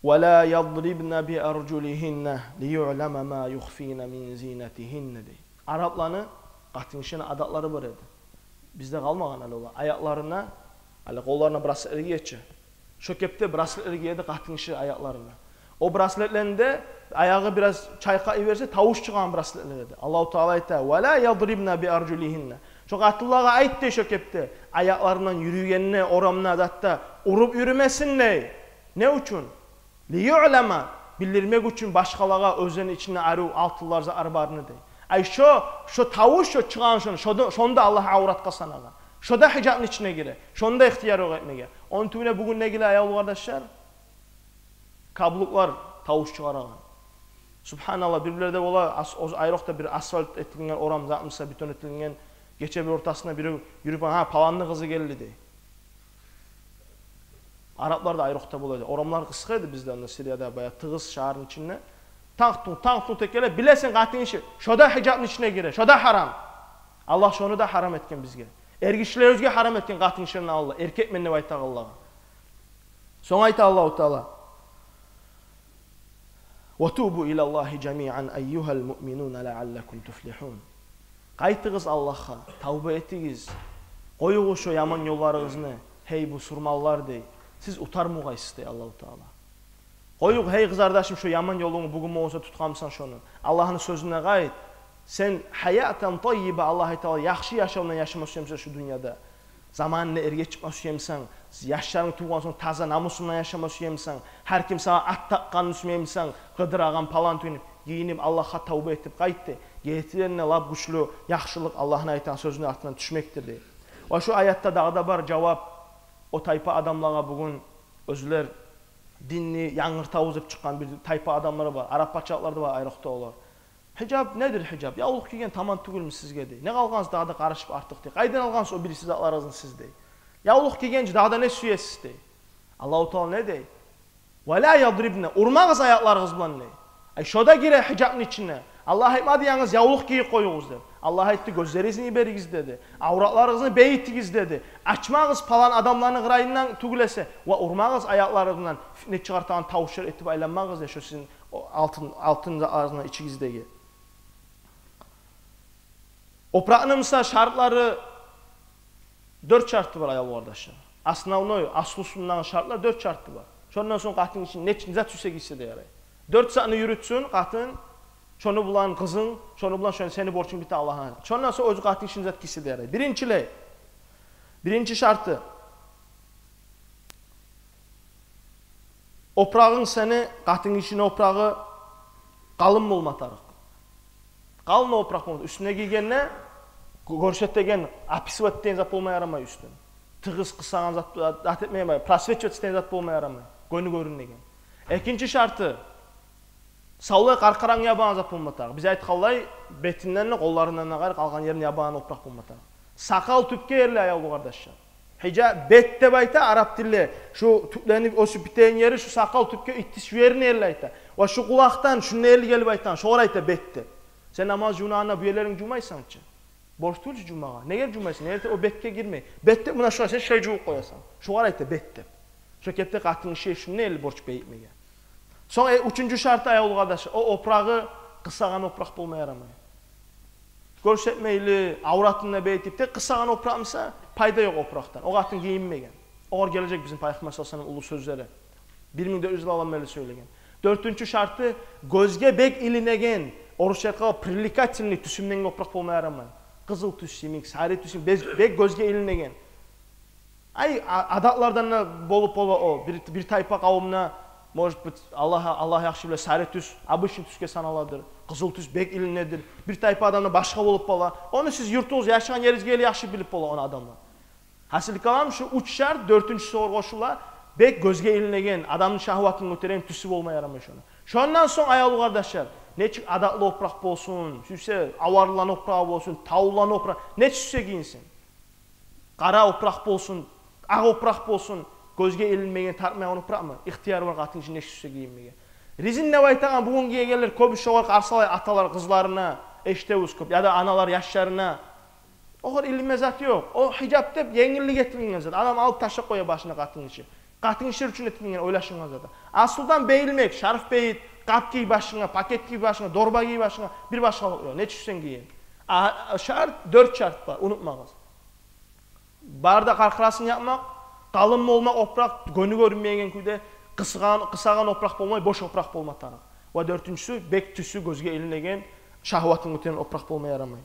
«Ва ла ядрибна би аржулигьинна лиюълама ма юхфина мин зинатигьинна», — дей. Арапланы къатынгишини адатлары бар эди. Бизде къалмагъан гьали олар. Аякъларына, гьали къолларына браслетлер гиечи. Шо кепде браслетлер гие эди къатынгиши аякъларына. О браслетлени де аягъы бираз чайкъап йиберсе, тавуш чыгъагъан браслетлер эди. Аллагьу Таала айта: «Ва ла ядрибна би аржулигьинна». Шо къатынлагъа айт дей шо кепде, аякъларындан юрюйгенде, орамда, затда уруп юрюмесин дей. Не учун? Лиюълама, билдирмек учун башгъалагъа оьзлени ичинде арив алтынлар, затлар барын дей. Ай шо, шо тавуш, шо чыгъагъан шону, шо да, шону да Аллагь авратгъа санагъан. Шо да гьижапны ичине гире. Шону да ихтияр ёкъ этмеге. Ону тюбюне бугюн не геле, аявлу къардашлар? Каблуклар, тавуш чыгъарагъан. Субгьаналлагь, бир-бирлерде бола, ас-, оз-, айрокъда бир асфальт этилинген, орам затмыса, бетон этилинген, гече бир ортасында бири юрюп, «Гьа, паланны къызы гелди», — дей. Арапларда айрокъда бола эди. Орамлар къысгъа эди бизде онда, Сирияда, баягъы тыгъыз шагьарны ичинде. Танк-тунк, танк-тунк текеле, билесен, къатын гиши шо да гьижапны ичине гире, шо да гьарам. Аллагь шону да гьарам этген бизге. Эргишилерибизге гьарам этген къатын гишилени алда, эркекмен деп айтагъанлагъа. Сонг айта Аллагьу Таала: «Ва тубу илаллагьи жамиан айюгьал муъминуна лааллакум туфлигьун». Къайтыгъыз Аллагьгъа, тавба этигиз. Къоюгъуз шо яман ёлларыгъызны, гьей бусурманлар, дей. Сиз утар бугъайсыз, дей Аллагьу Таала. Къоюгъуз, гьей къызардашым, шо яман ёлунгну, бугюн болмаса тутгъанмысан шону. Аллагьны сёзюне къайт. Сен гьаятан таййиба, Аллагь айта, яхшы яшавну яшама сюемисен шу дюньяда? Заманында эрге чыкъма сюемисен, яшларынг тувгъан сонг таза намусунг булан яшама сюемисен, гьар ким сагъа ат такъгъанны сюемисен, къыдырагъан, палан тюгюл, гийинип, Аллагьгъа тавба этип къайт, дей. Гертиден де лап гючлю яхшылыкъ Аллагьны айтагъан сёзюню артындан тюшмекдир, дей. Ва шу аятда дагъы да бар жавап о тайпа адамлагъа, бугюн оьзлер динни янгыртабыз деп чыкъгъан бир тайпа адамлар бар. Арап пачалыкъларда бар айрокъда олар. Гьижап недир гьижап? Явлукъ гийген таман тюгюлмю сизге, дей. Не къалгъансыз дагъы да къарышып артыкъ, дей. Къайдан алгъансыз о бириси затларыгъызны сиз, дей. Явлукъ гийгенче дагъы да не сюесиз, дей. Аллагьу Таала не дей? «Ва ла ядрибна». Урмагъыз аякъларыгъыз булан, дей. Ай, шо да гире гьижапны ичине. Аллагь айтмады янгыз явлукъ гийип къоюгъуз деп. Аллагь айтды, гёзлеригизни йиберигиз деди. Авратларыгъызны бейитигиз деди. Ачмагъыз палан адамланы къырыйындан тюгюл эсе. Ва урмагъыз аякъларыгъыздан, фитне чыгъартагъан тавушлар этип айланмагъыз, дей, шо сизин о алтын, алтын затларыгъызны ичигиздеги. Опуракъны, мисал, шартлары, дёрт шарты бар, аявлу къардашлар. Основной, аслусундагъы шартлар, дёрт шарты бар. Шондан сонг къатын гиши не, не зат сюйсе гийсе де ярай. Дёрт затны юрютсюн къатын, шону булан къызынг, шону булан шону, сени борчунг бите Аллагьны. Шондан сонг оьзю къатын гиши не зат гийсе де ярай. Биринчилей, биринчи шарты. Опурагъынг сени, къатын гишини опурагъы къалын болма тарыкъ. Къалын опуракъ болма. Уьстюне гийгенде гё-, гёрсетеген, описывать этеген зат болма ярамай уьстюн. Тыгъыз, къысагъан зат, зат этме ярамай, просвечивать этеген зат болма ярамай. Гёню гёрюнеген. Экинчи шарты, савлай къаркъаранг ябагъан зат болма тарыкъ. Биз айтгъанлай, бетинден де, къолларындан да къайры къалгъан ерин ябагъан опуракъ болма тарыкъ. Сакъал тюпге ерли, аявлу къардашлар. Гьижап, бет деп айта арап тилде. Шу тюпленип оьсюп битеген ери, шу сакъал тюпге, иттис шу ерине ерли айта. Ва шу къулакъдан шунда ерли гелип айтагъан, шогъар айта бет деп. Сен намаз жувунагъанда бу ерлеринг жувмайсан чы? Борч тюгюл чю жувмагъа. Неге жувмайсан? Неге о бетге гирмей? Бет деп муна шулай, сен шулай жувуп къоясан. Шогъар айта бет деп. Шо кепде къатын гиши шунда ерли борч бейитмеге. Сонг, э, уьчюнчю шарты, аявлу къардашлар, о опурагъы къысагъан опуракъ болма ярамай. Гёрсетмейли, авратын да бейитип, тек къысагъан опуракъ буса, пайда ёкъ опуракъдан. О къатын гийинмеген. Огъар гележек бизин Пайхаммар саллаллагьу алайгьи ва салламны уллу сёзлери. Бир минг дёрт юз йыл алдан берли сёйлеген. Дёртюнчю шарты, гёзге бек илинеген, орусча айтгъанда привлекательный тюсюнден опуракъ болма ярамай. Къызыл тюс йимик, сари тюс йимик, бек, бек гёзге илинеген. Ай, а-, адатлардан да болуп бола о. Бир, бир тайпа къавумда, может быть, Аллагь, Аллагь яхшы биле, сари тюс обычный тюсге саналадыр. Къызыл тюс бек илинедир. Бир тайпа адамда башгъа болуп бола. Ону сиз юртугъуз, яшагъан еригизге яхшы билип бола ону адамлар. Гьасили калам, шу уьч шарт дёртюнчюсюне къошула, бек гёзге илинеген, адамны шагьватын гётереген тюсю болма ярамай шону. Шондан сонг, аявлу къардашлар, нечик адатлы опуракъ болсун, сюйсе аварланы опурагъы болсун, тавлуланы опурагъы, нечик сюйсе гийинсин. Къара опуракъ болсун, акъ опуракъ болсун, гёзге илинмеген, тартмайгъан опуракъмы? Ихтияр бар къатын гишини нечик сюйсе гийинмеге. Резин деп айтагъан бугюн гиегенлер кёбюсю шогъар къарсалай аталар къызларына, эшитебиз кёп, яда аналар яшларына. Огъар илинме зат ёкъ. О гьижап деп енгиллик этилинген зат. Адам алып ташлап къоя башына къатын гиши. Къатын гиши учун этилинген, ойлашынгъан зат. Аслудан бейилмек, шарф бейит, къап гий башынга, пакет гий башынга, дорба гий башынга, бир башгъалыкъ ёкъ. Нечик сюйсенг гийин. А, шарт, дёрт шарт бар, унутмагъыз. Бары да къаркъарасын япмакъ, къалын болмакъ опуракъ, гёню гёрюнмейген кюйде, къысгъан, къысагъан опуракъ болмай, бош опуракъ болма тарыкъ. Ва дёртюнчюсю, бек тюсю гёзге илинеген, шагьватын гётереген опуракъ болма ярамай.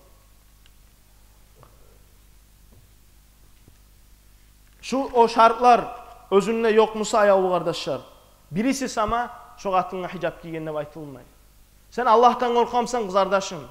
Шу о шартлар оьзюнде ёкъ буса, аявлу къардашлар, бириси сама шо къатынгъа гьижап гийген деп айтылмай. Сен Аллагьдан къоркъамысан, къызардашым?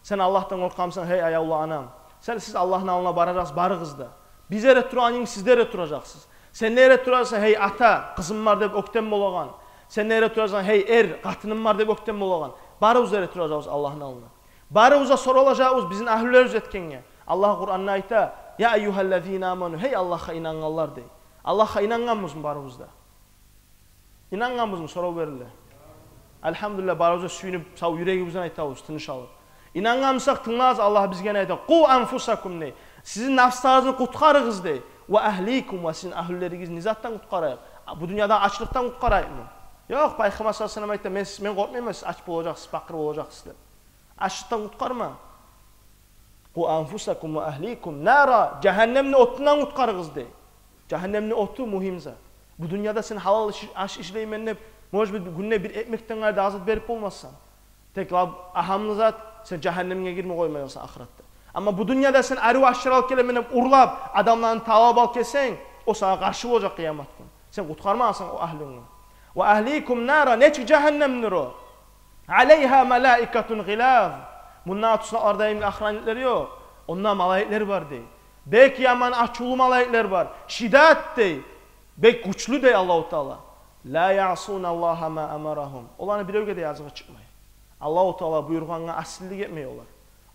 Сен Аллагьдан къоркъамысан, гьей аявлу анам? Сен, сиз Аллагьны алдына баражакъсыз барыгъыз да. Биз нере турагъан ерде сиз де туражакъсыз. Сен нере турасан, гьей ата, къызым бар деп оьктем болагъан? Сен де эретурасан, гьей, эр, къатыным бар деп оьктем болагъан. Барыбыз да эретуражакъбыз Аллагьны алдына. Барыбыз да соралажакъбыз бизин агьлюлерибиз этгенге. Аллагь Къуранда айта: «Я айюгьаллазина аману», гьей, Аллагьгъа инангъанлар, дей. Аллагьгъа инангъанбызмы барыбыз да? Инангъанбызмы? Сорав бериле. Альгьамдулиллагь, барыбыз да сююнюп, сав юрегибизден айтабыз, тыныш алып. Инангъан бусакъ, тынглагъыз, Аллагь бизге не айта? «Къу анфусакум», дей. Сизин нафсларыгъызны къутгъарыгъыз, дей. «Ва агьликум», ва сизин агьлюлеригизни не затдан къутгъарайыкъ? А, бу дуньяда ачлыкъдан къутгъарайыкъмы? Ёкъ, Пайхаммар саллаллагьу алайгьи ва саллам айта: «Мен, мен къоркъмайман, сиз ач болажакъсыз, пакъыр болажакъсыз», деп. Ачлыкъдан къутгъарма. «Къу анфусакум ва агьликум нара», жагьаннемни отундан къутгъарыгъыз, дей. Жагьаннемни оту мугьим зат. Бу дуньяда сен гьалал иш, аш ишлеймен деп, может быть, гюнде бир экмекден къайры дагъы зат берип болмассан. Тек лап агьамлы зат, сен жагьаннемге гирме къоймажакъсан ахыратда. Амма бу дуньяда сен арив ашлар алып гелемен деп урлап, адамланы талап алып гелсенг, о сагъа къаршы болажакъ къыямат гюн. Сен къутгъармагъансан о агьлюнгню. «Ва агьликум нара», нечик жагьаннемдир о? «Алайгьа малаикатун гъилаз». Мунда тусакъларда йимик охранниклер ёкъ. Онда малайиклер бар, дей. Бек яман ачувлу малайиклер бар. Шидат, дей. Бек гючлю, дей Аллагьу Таала. «Ла яъсуналлагьа ма амарагьум». Оланы биревге де языгъы чыкъмай. Аллагьу Таала буюргъангъа асилик этмей олар.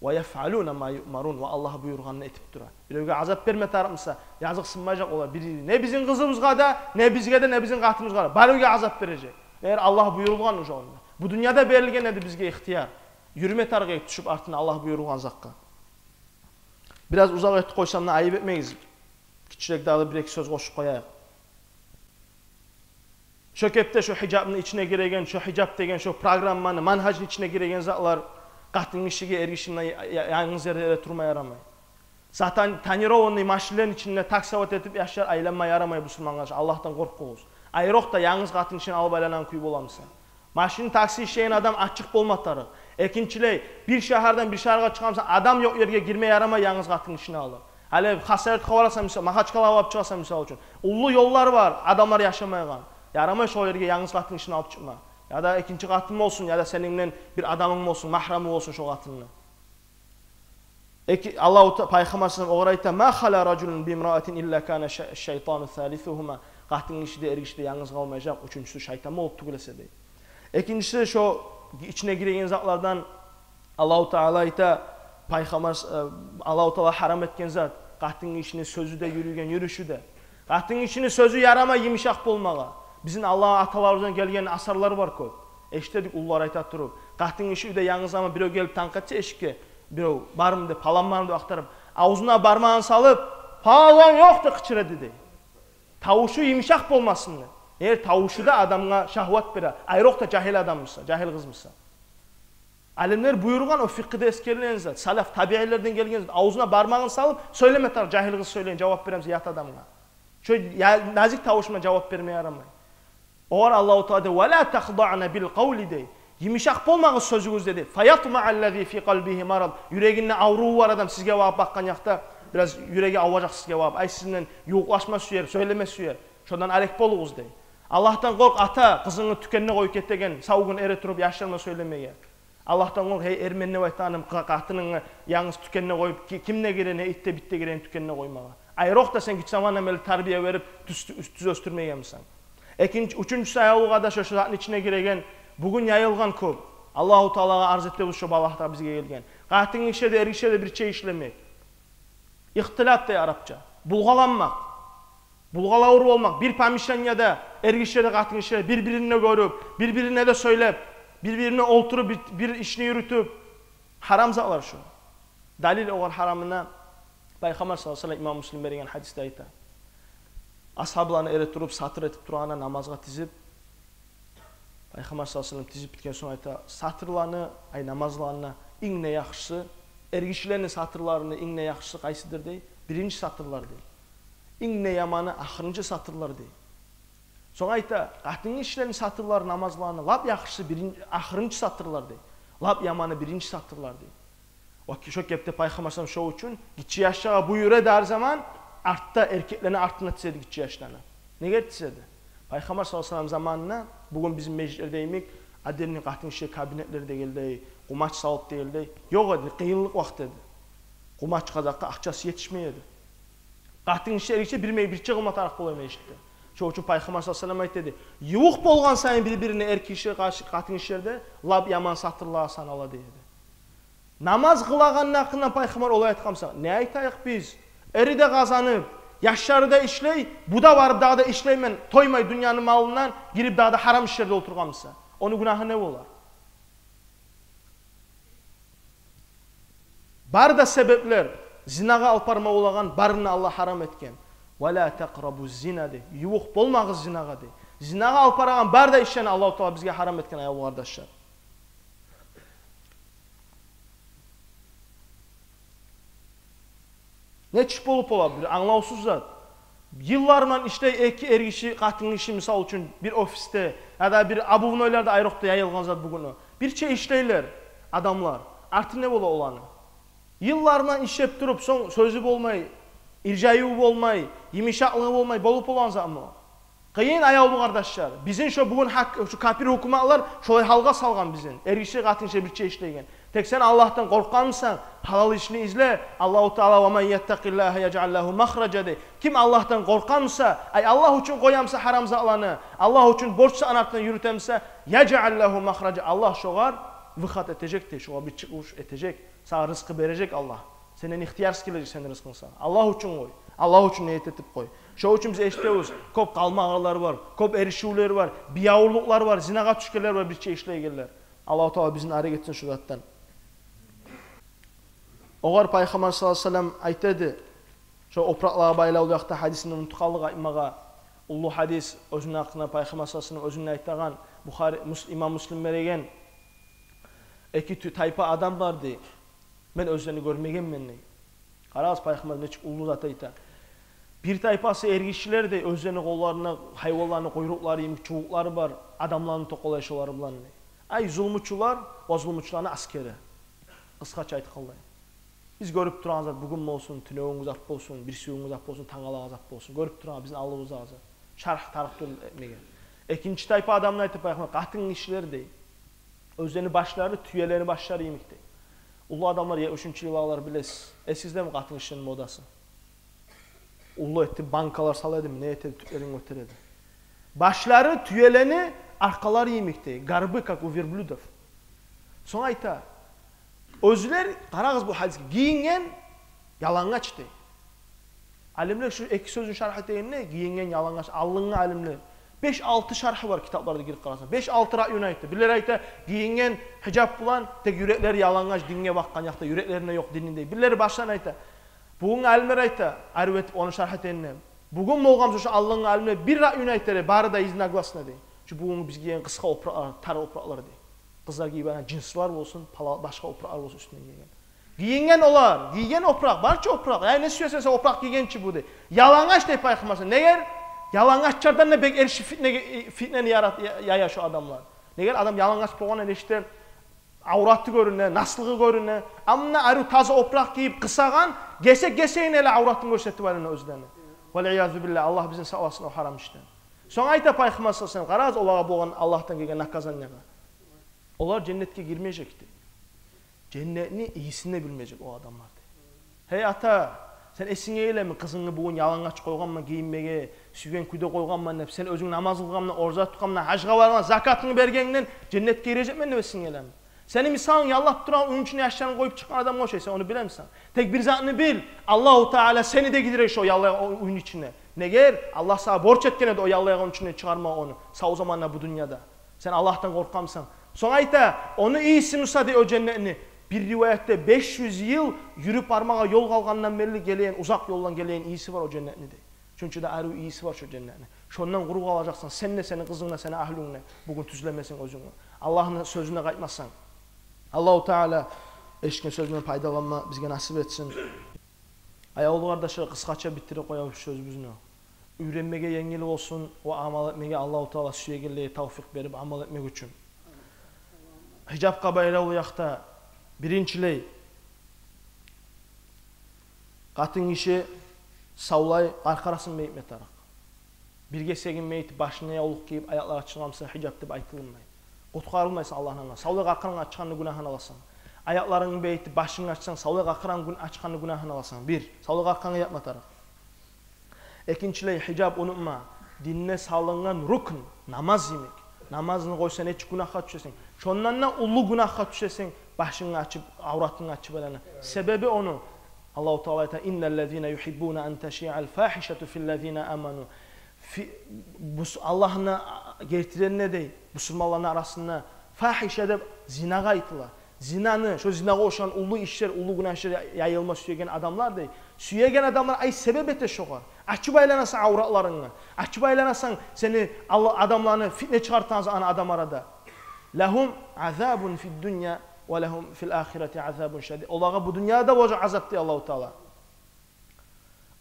«Ва яфъалуна ма юъмарун», ва Аллагь буюргъанны этип тура. Биревге азап берме тарыкъ буса, языкъсынмажакъ олар бир-бирине. Не бизин къызыбызгъа да, не бизге де, не бизин къатыныбызгъа да. Барыбызгъа азап бережек. Эгер Аллагь буюрулгъан уже онда. Бу дуньяда берилген эди бизге ихтияр. Юрюме тарыкъ эди тюшюп артына Аллагь буюрулгъан затгъа. Бираз узакъ этип къойсам да, айып этмегиз. Гиччирек дагъы бир-эки сёз къошуп къояйыкъ. Шо кепде шо гьижапны ичине гиреген, шо гьижап деген шо программаны, манхажны ичине гиреген затлар къатын гишиге, эр гишиге я-, я-, янгыз ерде турма ярамай. Затан тонированный машинлени ичинде таксовать этип яшлар айланма ярамай, бусурман къардашлар, Аллагьдан къоркъугъуз. Айрокъда янгыз къатын гишини алып айланагъан кюй боламыса. Машин, такси ишлейген адам ачыкъ болма тарыкъ. Экинчилей, бир шагьардан бир шагьаргъа чыгъамыса, адам ёкъ ерге гирме ярамай янгыз къатын гишини алып. Гьали Хасавюртгъа барасан мисал, Магьачкъалагъа барып чыгъасан мисал учун. Уллу ёллар бар, адамлар яшамайгъан. Ярамай шо ерге янгыз къатын гишини алып чыкъма. Яда экинчи къатын болсун, яда сени булан бир адамынг болсун, магьрамы болсун шо къатынны. Эки, Аллагьу Та-, Пайхаммар саллаллагьу алайгьи ва саллам огъар айта: «Ма хала ражулун бимраатин илла кана ша-, шайтану салисугьума». Къатын гиши де, эр гиши де янгыз къалмажакъ, уьчюнчюсю шайтан болуп тюгюл эсе, дей. Экинчиси, шо ичине гиреген затлардан Аллагьу Таала айта, Пайхаммар, э, Аллагьу Таала гьарам этген зат, къатын гишини сёзю де, юрюйген юрюшю де. Къатын гишини сёзю ярамай йымышакъ болмагъа. Бизин Аллагь аталарыбыздан гелген асарлар бар кёп. Эшитедик уллулар айта туруп. Къатын гиши уьйде янгыз, амма бирев гелип танкъ этсе эшикге, бирев бармы деп, палан бармы деп ахтарып, авзуна бармагъын салып, «Палан ёкъ» деп къычыра эди, дей. Тавушу йымышакъ болмасын деп. Эгер тавушу да адамгъа шагьват бере, айрокъда жагьил адам буса, жагьил къыз буса. Алимлер буюргъан, о фикъгьда эсгерилген зат, салаф табиилерден гелген зат, авзуна бармагъын салып сёйлеме тарыкъ, жагьил къыз сёйлейин, жавап беремиз ят адамгъа. Шо я-, назик тавуш булан жавап берме ярамай. Огъар Аллагьу Таала дей: «Ва ла тахдагьна бил къавли», дей. Йымышакъ болмагъыз сёзюгюзде, дей. «Фаятмаъаллази фи къалбигьи марад». Юрегинде аврув бар адам сизге багъып бакъгъан якъда, бираз юреги аважакъ сизге багъып. Ай, сизин булан ювукълашма сюер, сёйлеме сюер. Шондан арек болугъуз, дей. Аллагьдан къоркъ, ата, къызынгны тюкенде къоюп гетеген, сав гюн эретуруп яшлар булан сёйлемеге. Аллагьдан къоркъ, гьей, эр мен деп айтагъаным, къа-, къатынынг янгыз тюкенде къоюп, ки-, ким де гире, не ит де, бит де гире тюкенде къоймагъа. Айрокъда сен гиччи замандан берли тарбия берип, тюз, тюз, тюз оьсдюрмеген бусанг. Экинчи, уьчюнчюсю, аявлугъа да шо, шо затны ичине гиреген, бугюн яйылгъан кёп. Аллагьу Тааллагъа арз этебиз, шо балагь да бизге гелген. Къатын гиши де, эр гиши де бирче ишлемек. Ихтилат дей арапча. Булгъаланмакъ. Булгъалавур болмакъ. Бир помещенияда эр гиши де, къатын гиши де бир-бирин де гёрюп, бир-бирине де сёйлеп, бир-бирине олтуруп, бир, бир ишни юрютюп. Гьарам затлар шу. Далил огъар гьарамына Пайхаммар саллаллагьу алайгьи ва саллам, имам Муслим берген гьадисде айта. Асгьабланы эретуруп, сатыр этип турагъанда намазгъа тизип, Пайхаммар саллаллагьу алайгьи ва саллам тизип битген сонг айта: «Сатырланы, ай, намазланы инг де яхшысы, эр гишилени сатырларыны инг де яхшысы къайсыдыр?» — дей. «Биринчи сатырлар», — дей. «Инг де яманы ахырынчы сатырлар», — дей. Сонг айта: «Къатын гишилени сатырлары, намазланы лап яхшысы бирин-, ахырынчы сатырлар», — дей. «Лап яманы биринчи сатырлар», — дей. Ва ки-, шо кепде Пайхаммар саллаллагьу алайгьи ва саллам шо учун гиччи яшларгъа буюра эди гьар заман, артда, эркеклени артына тизе эди гиччи яшланы. Неге тизе эди? Пайхаммар саллаллагьу алайгьи ва саллам заманында, бугюн бизин межитлерде йимик, отдельный къатын гиши кабинетлер дегенлей, къумач салып дегенлей ёкъ эди, къыйынлыкъ вакъти эди. Къумач, къазакъгъа акъчасы етишмей эди. Къатын гиши, эр гиши бир ме-, бирче къылма тарыкъ бола эди межитде. Шо учун Пайхаммар саллаллагьу алайгьи ва саллам айтды: «Ювукъ болгъан сайын бир-бирине, эркиши, къаш-, къатынгишилер де, лап яман сатырлар санала», — деди. Намаз къылагъанны гьакъындан Пайхаммар олай айтгъан буса, не айтайыкъ биз? Эри де къазанып, яшлары да ишлей, бу да барып дагъы да ишлеймен, тоймай дюньяны малындан, гирип дагъы да гьарам ишлерде олтургъан буса, ону гюнагьы не болар? Бары да себеплер, зинагъа алып барма болагъан, барын да Аллагь гьарам этген. «Ва ла такърабу зина», — деп, ювукъ болмагъыз зинагъа, деп. Зинагъа алып барагъан бары да ишлени Аллагьу Таала бизге гьарам этген, аявлу къардашлар. Нечик болуп бола? Бир англавсуз зат. Йыллар булан ишлей эки эргиши, къатынгиши, мисал учун, бир офисде яда бир обувнойларда, айрокъда яйылгъан зат бугюн о. Бирче ишлейлер адамлар. Арты не бола оланы? Йыллар булан ишлеп туруп, сонг сёзю болмай, иржайыву болмай, йымышакълыгъы болмай болуп болагъан затмы о? Къыйын, аявлу къардашлар. Бизин шо бугюн гьакъ, шо капир гьукуматлар шолай гьалгъа салгъан бизин. Эргиши, къатынгиши бирче ишлейген. Тек сен Аллагьдан къоркъгъан бусанг, гьалал ишни изле, Аллагьу Таала: «Ва ман яттакъиллагьа яжъал лагьу махража», — дей. Ким Аллагьдан къоркъгъан буса, ай, Аллагь учун къоягъан буса гьарам затланы, Аллагь учун борч санап юрютеген буса, «яжъал лагьу махража», Аллагь шогъар выход этежек, дей, шогъар бир чыгъыш этежек. Сагъа рызкъы бережек Аллагь. Сенден ихтиярсыз гележек сени рызкъынг сагъа. Аллагь учун къой. Аллагь учун ният этип къой. Шо учун биз эшитебиз, кёп къалмагъаллар бар, кёп эришивлер бар, биябурлукълар бар, зинагъа тюшгенлер бар, бирче ишлейгенлер. Аллагьу Таала бизин арек этсин шо затдан. Огъар Пайхаммар саллаллагьу алайгьи ва саллам айтады, шо опуракълагъа байлавлу якъда гьадисин унутуп къалдыкъ айтмагъа. Уллу гьадис, оьзюню гьакъында Пайхаммар саллаллагьу алайгьи ва саллам оьзюнде айтагъан, Бухари, Мус-, имам Муслим береген. Эки тю-, тайпа адам бар, дей. Мен оьзлени гёрмегенмен, дей. Къарагъыз, Пайхаммар нечик уллу зат айта. Бир тайпасы эргишилер, дей, оьзлени къолларында гьайванланы къуйрукълары йимик чубукълары бар, адамланы токъалай шолар булан, дей. Ай, зулмучулар ва зулмучуланы аскери. Къысгъача айтгъанлай. Биз гёрюп турагъан зат, бугюн болсун, тюнегюнгю зат болсун, бирисигюнгю зат болсун, тангалагъы зат болсун. Гёрюп турагъан, бизин алдыбызда зат. Шарх тарыкъ тюгюл этмеге. Экинчи тайпа адамны айтып Пайхаммар, къатынгишилер, дей. Оьзлени башлары тюелени башлары йимик, дей. Уллу адамлар, етмишинчи йыллар, билесиз. Эсигиздеми къатынгишилени модасы? Уллу этип банкалар сала эди, не эте эди, тюплерин гётере эди. Башлары тюелени аркъалары йимик, дей. Горбы, как у верблюдов. Сонг айта, оьзлер, къарагъыз бу гьадисге, гийинген ялангач, дей. Алимлер шу эки сёзню шарх этегенде, гийинген ялангач, алдынгъы алимлер, беш-алты шархы бар китапларда, гирип къарасанг. Беш-алты раъюн айта. Бирлер айта, гийинген гьижап булан, тек юреклери ялангач, динге бакъгъан якъда, юреклеринде ёкъ динни, дей. Бирлери башдан айта. Бугюн алимлер айта, арив этип ону шарх этегенде. Бугюн болгъан буса шо алдынгъы алимлер бир раъюн айта, дей, бары да единогласно, дей. Шу бугюн биз гийген къысгъа опуракълар, тар опуракълар, дей. Къызлар гийип алгъан джинсилер болсун, пала-, башгъа опуракълар болсун уьстюнден гийген. Гийинген олар, гийген опуракъ, барча опуракъ. Яни не сюесен сен, опуракъ гийген чи бу, дей. Ялангач, дей Пайхаммар. Негер? Ялангачлардан да бек эрши фитнеге, фитнени ярат-, я-, яя шо адамлар. Негер? Адам ялангач болгъан эди, ишде авраты гёрюне, наслыгъы гёрюне. Амма арив таза опуракъ гийип, къысагъан, гесек гесегине де авратын гёрсетип айлана оьзлени. Вал иязу биллагь, Аллагь бизин сакъласын о гьарам ишден. Сонг айта Пайхаммар саллаллагьу алайгьи ва саллам, къарагъыз олагъа болгъан Аллагьдан гелген наказаниягъа. Олар женнетге гирмежек, дей. Женнетни ийисин де билмежек о адамлар, дей. Гьей ата, сен эсинге гелеми, къызынгны бугюн ялангач къойгъанман гийинмеге, сюйген кюйде къойгъанман деп, сен оьзюнг намаз къылгъандан, ораза тутгъандан, гьажгъа баргъан, закатынгны бергенден женнетге гирежекмен деп эсинге гелеми? Сени мисалынг яллап турагъан уьюню ичине яшларын къоюп чыкъгъан адамгъа ошай, сен ону билемисен? Тек бир затны бил, Аллагьу Таала сени де гийдирежек шо яллайгъан уьюню ичине. Негер? Аллагь сагъа борч этген эди о яллайгъан уьюню ичинден чыгъармагъа ону сав заманда бу дюньяда. Сен Аллагьдан къоркъгъанмысан? Сонг айта, ону ийиси буса, дей, о женнетни, бир риваятда беш юз йыл юрюп бармагъа ёл къалгъандан берли гелеген, узакъ ёлдан гелеген ийиси бар о женнетни, дей. Шонча да арив ийиси бар шо женнетни. Шондан къуру къалажакъсан сен де, сени къызынг да, сени агьлюнг де, бугюн тюзлемесенг оьзюнгню. Аллагьны сёзюне къайтмасанг. Аллагьу Таала эшитген сёзюнден пайдаланма бизге насип этсин. Аявлу къардашлар, къысгъача битдирип къоябыз сёзюбюзню. Уьйренмеге енгил болсун ва амал этмеге Аллагьу Таала сюегенлеге тавфикъ берип амал этмек учун. Гьижапгъа байлавлу якъда биринчилей, къатынгиши савлай къаркъарасын бегитме тарыкъ. Бир гесегин бегитип, башына явлукъ гийип, аякълар ачылгъан буса, гьижап деп айтылынмай. Къутгъарылмайсан Аллагьны алдында. Савлай къаркъаранг ачгъанны гюнагьын аласан. Аякъларынгны бегитип, башынгны ачсанг, савлай къаркъаранг гюн-, ачгъанны гюнагьын аласан. Бир, савлай къаркъарангны япма тарыкъ. Экинчилей, гьижап, унутма. Динде салынгъан рукн, намаз йимик. Намазны къойсанг, нечик гюнагьгъа тюшесен? Шондан да уллу гюнагьгъа тюшесен, башынгны ачып, авратынгны ачып айлана. Себеби ону, Аллагьу Таала айта: «Инналлазина юхиббуна ан ташиъал фахишату филлазина аману». Фи-, бус-, Аллагьны гертилеринде, дей, бусурманланы арасында фахиша деп зинагъа айтыла. Зинаны, шо зинагъа ошагъан уллу ишлер, уллу гюнагь ишлер я-, яйылма сюеген адамлар, дей. Сюеген адамлар, ай, себеп эте шогъар. Ачып айланасан авратларынгны. Ачып айланасан, сени Алла-, адамланы фитне чыгъартагъан аны адам арада. «Лагьум азабун фид дунья ва лагьум фил ахирати азабун шадид». Олагъа бу дюньяда да болажакъ азап, дей Аллагьу Таала.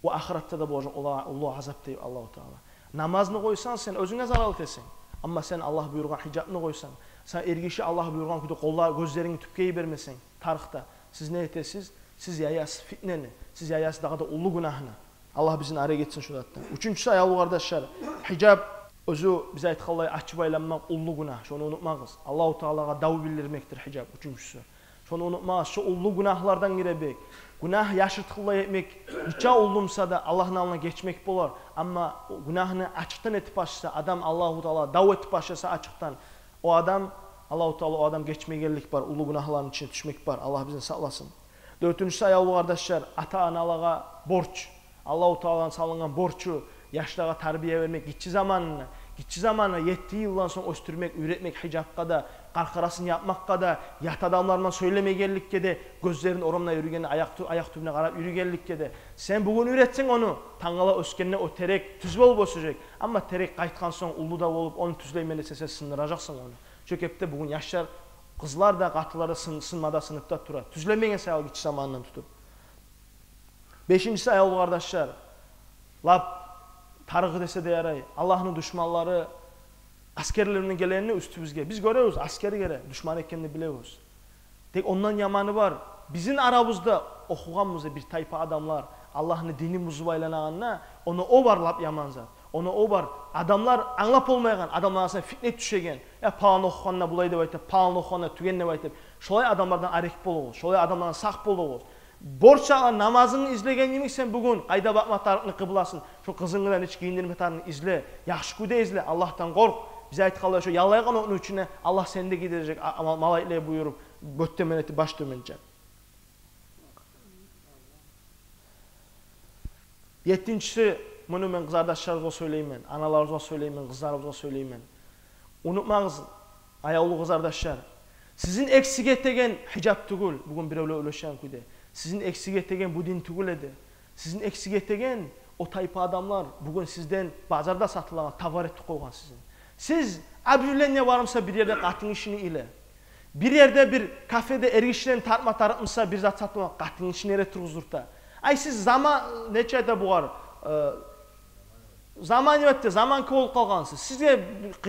Ва ахыратда да болажакъ олагъа уллу азап, дей Аллагьу Таала. Намазны къойсанг, сен оьзюнге зарал этесен. Амма сен Аллагь буюргъан гьижапны къойсанг, сен, эргиши, Аллагь буюргъан кюйде къоллар, гёзлерингни тюпге йибермесенг, тарыкъда, сиз не этесиз? Сиз яясыз фитнени, сиз яясыз дагъы да уллу гюнагьны. Аллагь бизин ари этсин шо затдан. Уьчюнчюсю, аявлу къардашлар, гьижап, оьзю биз айтгъанлай, ачып айланмакъ уллу гюнагь, шону унутмагъыз. Аллагьу Таалагъа дав билдирмекдир гьижап, уьчюнчюсю. Шону унутмагъыз, шо уллу гюнагьлардан гире бек. Гюнагь яшыртгъынлай этмек нече уллу буса да, Аллагьны алдына гечмек болар. Амма гюнагьны ачыкъдан этип башласа адам, Аллагьу Таалагъа дав этип башласа ачыкъдан, о адам, Аллагьу Таала о адам гечмегенлик бар, уллу гюнагьланы ичине тюшмек бар. Аллагь бизин сакъласын. Дёртюнчюсю, аявлу къардашлар, ата-аналагъа борч. Аллагьу Тааланы салынгъан борчу, яшлагъа тарбия бермек гиччи заманында. Гиччи заманында, етти йылдан сонг оьсдюрмек, уьйретмек гьижапгъа да, къаркъарасын япмакъгъа да, ят адамлар булан сёйлемегенликге де, гёзлерин орамда юрюгенде аякъ тю-, аякъ тюбюне къарап юрюгенликге де. Сен бугюн уьйретсенг ону, тангала оьсгенде о терек тюз болуп оьсежек. Амма терек къайтгъан сонг, уллу да болуп, ону тюзлеймен десе, сен сындыражакъсан ону. Шо кепде бугюн яшлар, къызлар да, къатынлар да сын-, сынма да, сынып да тура. Тюзлемеген саялы гиччи заманындан тутуп. Бешинчиси, аявлу къардашлар, лап тарыгъы десе де ярай, Аллагьны душманлары аскерлер булан гелегенде уьстюбюзге, биз гёребиз, аскер геле, душман экенни билебиз. Тек ондан яманы бар. Бизин арабызда охугъанбыз да бир тайпа адамлар Аллагьны динин бузуп айланагъанда, ону о бар лап яман зат. Ону о бар. Адамлар англап болмайгъан, адамлар арасына фитне тюшеген. Я, палан охугъанда булай деп айта, палан охугъанда тюген деп айта. Шолай адамлардан арек болугъуз, шолай адамлардан сакъ болугъуз. Борч сагъа намазынгны излеген йимик, сен бугюн къайда бакъма тарыкъны къыбласын, шо къызынгны да нечик гийиндирме тарыкъны изле, яхшы кюйде изле, Аллагьдан къоркъ. Биз айтгъанлай, шо яллайгъан отну ичине Аллагь сени де гийдирежек, а-, а-, малайиклер буюруп, бёт тёмен этип, баш тёменче. Еттинчиси, муну мен къызардашларыбызгъа сёйлеймен, аналарыбызгъа сёйлеймен, къызларыбызгъа сёйлеймен. Унутмагъыз, аявлу къызардашлар, сизин эксик этеген гьижап тюгюл, бугюн биревлер уьлешген кюйде. Сизин эксик этеген бу дин тюгюл эди. Сизин эксик этеген о тайпа адамлар, бугюн сизден базарда сатылагъан товар этип къойгъан сизин. Сиз объявление бармыса бир ерде къатынгишини иле, бир ерде бир кафеде эргишилени тартма тарыкъмыса бир зат сатылагъан, къатынгишини эре тургъузуп турта. Ай, сиз заман, нече айта бугъар, э, заманиватте, заманка болуп къалгъансыз. Сизге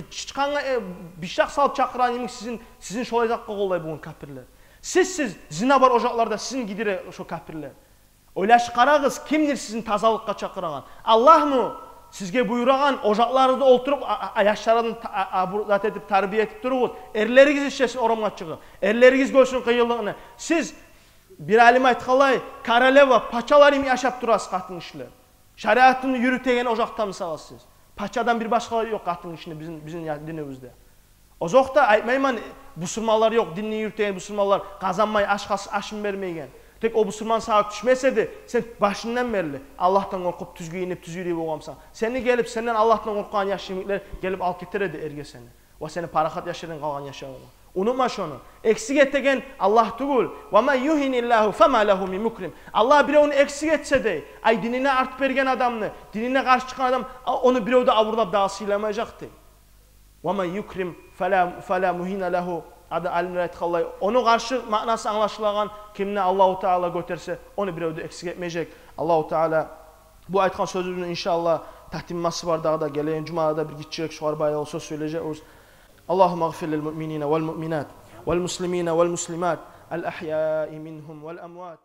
чычкъангъа, э, бишак салып чакъыргъан йимик, сизин, сизин шолай затгъа къоллай бугюн капирлер. Сиз, сиз зина бар ожакъларда сизин гийдире шо капирлер. Ойлашып къарагъыз, кимдир сизин тазалыкъгъа чакъырагъан? Аллагьмы сизге буюрагъан, ожакъларыгъызда олтуруп, а, а, а, яшларыгъызны та-, а, а, бу зат этип, тарбия этип туругъуз. Эрлеригиз ишлесин орамгъа чыгъып. Эрлеригиз гёрсюн къыйынлыкъны. Сиз, бир алим айтгъанлай, королева, пачалар йимик яшап турасыз, къатынгишилер. Шариатны юрютеген ожакъда, мисал, сиз. Пачадан бир башгъа ёкъ къатынгишини бизин, бизин я-, динибизде. Озокъда, айтмайман, бусурманлар ёкъ, динни юрютеген бусурманлар къазанмай, аш къас-, ашын бермейген. Тек о бусурман сагъа тюшмесе де, сен башындан берли Аллагьдан къоркъуп, тюз гийинип, тюз юрюй болгъан бусанг, сени гелип, сенден Аллагьдан къоркъгъан яш йимиклер гелип алып гетер эди эрге сени. Ва сени парахат яшарынг къалгъан яшавунгну. Унутма шону. Эксик этеген Аллагь тюгюл. «Ва ман югьиниллагьу фама лагьу мин мукрим». Аллагь биревню эксик этсе, дей, ай, динине арт берген адамны, динине къаршы чыкъгъан адам, а, ону бирев де абурлап дагъы сыйламажакъ, дей. «Ва ман юкрим фала, фала мугьина лагьу». Ада алимлер айтгъанлай, ону къаршы маънасы англашылагъан, кимни Аллагьу Таала гётерсе, ону бирев де эксик этмежек. Аллагьу Таала бу айтгъан сёзюбюзню, иншааллагь, татиммасы бар дагъы да гелеген жумада бир гиччирек шогъар байлавлу сёз сёйлежекбиз. Аллагьумма гъфир лил муъминина вал муъминат, вал муслимина вал муслимат, ал ахьяи мингьум вал амват.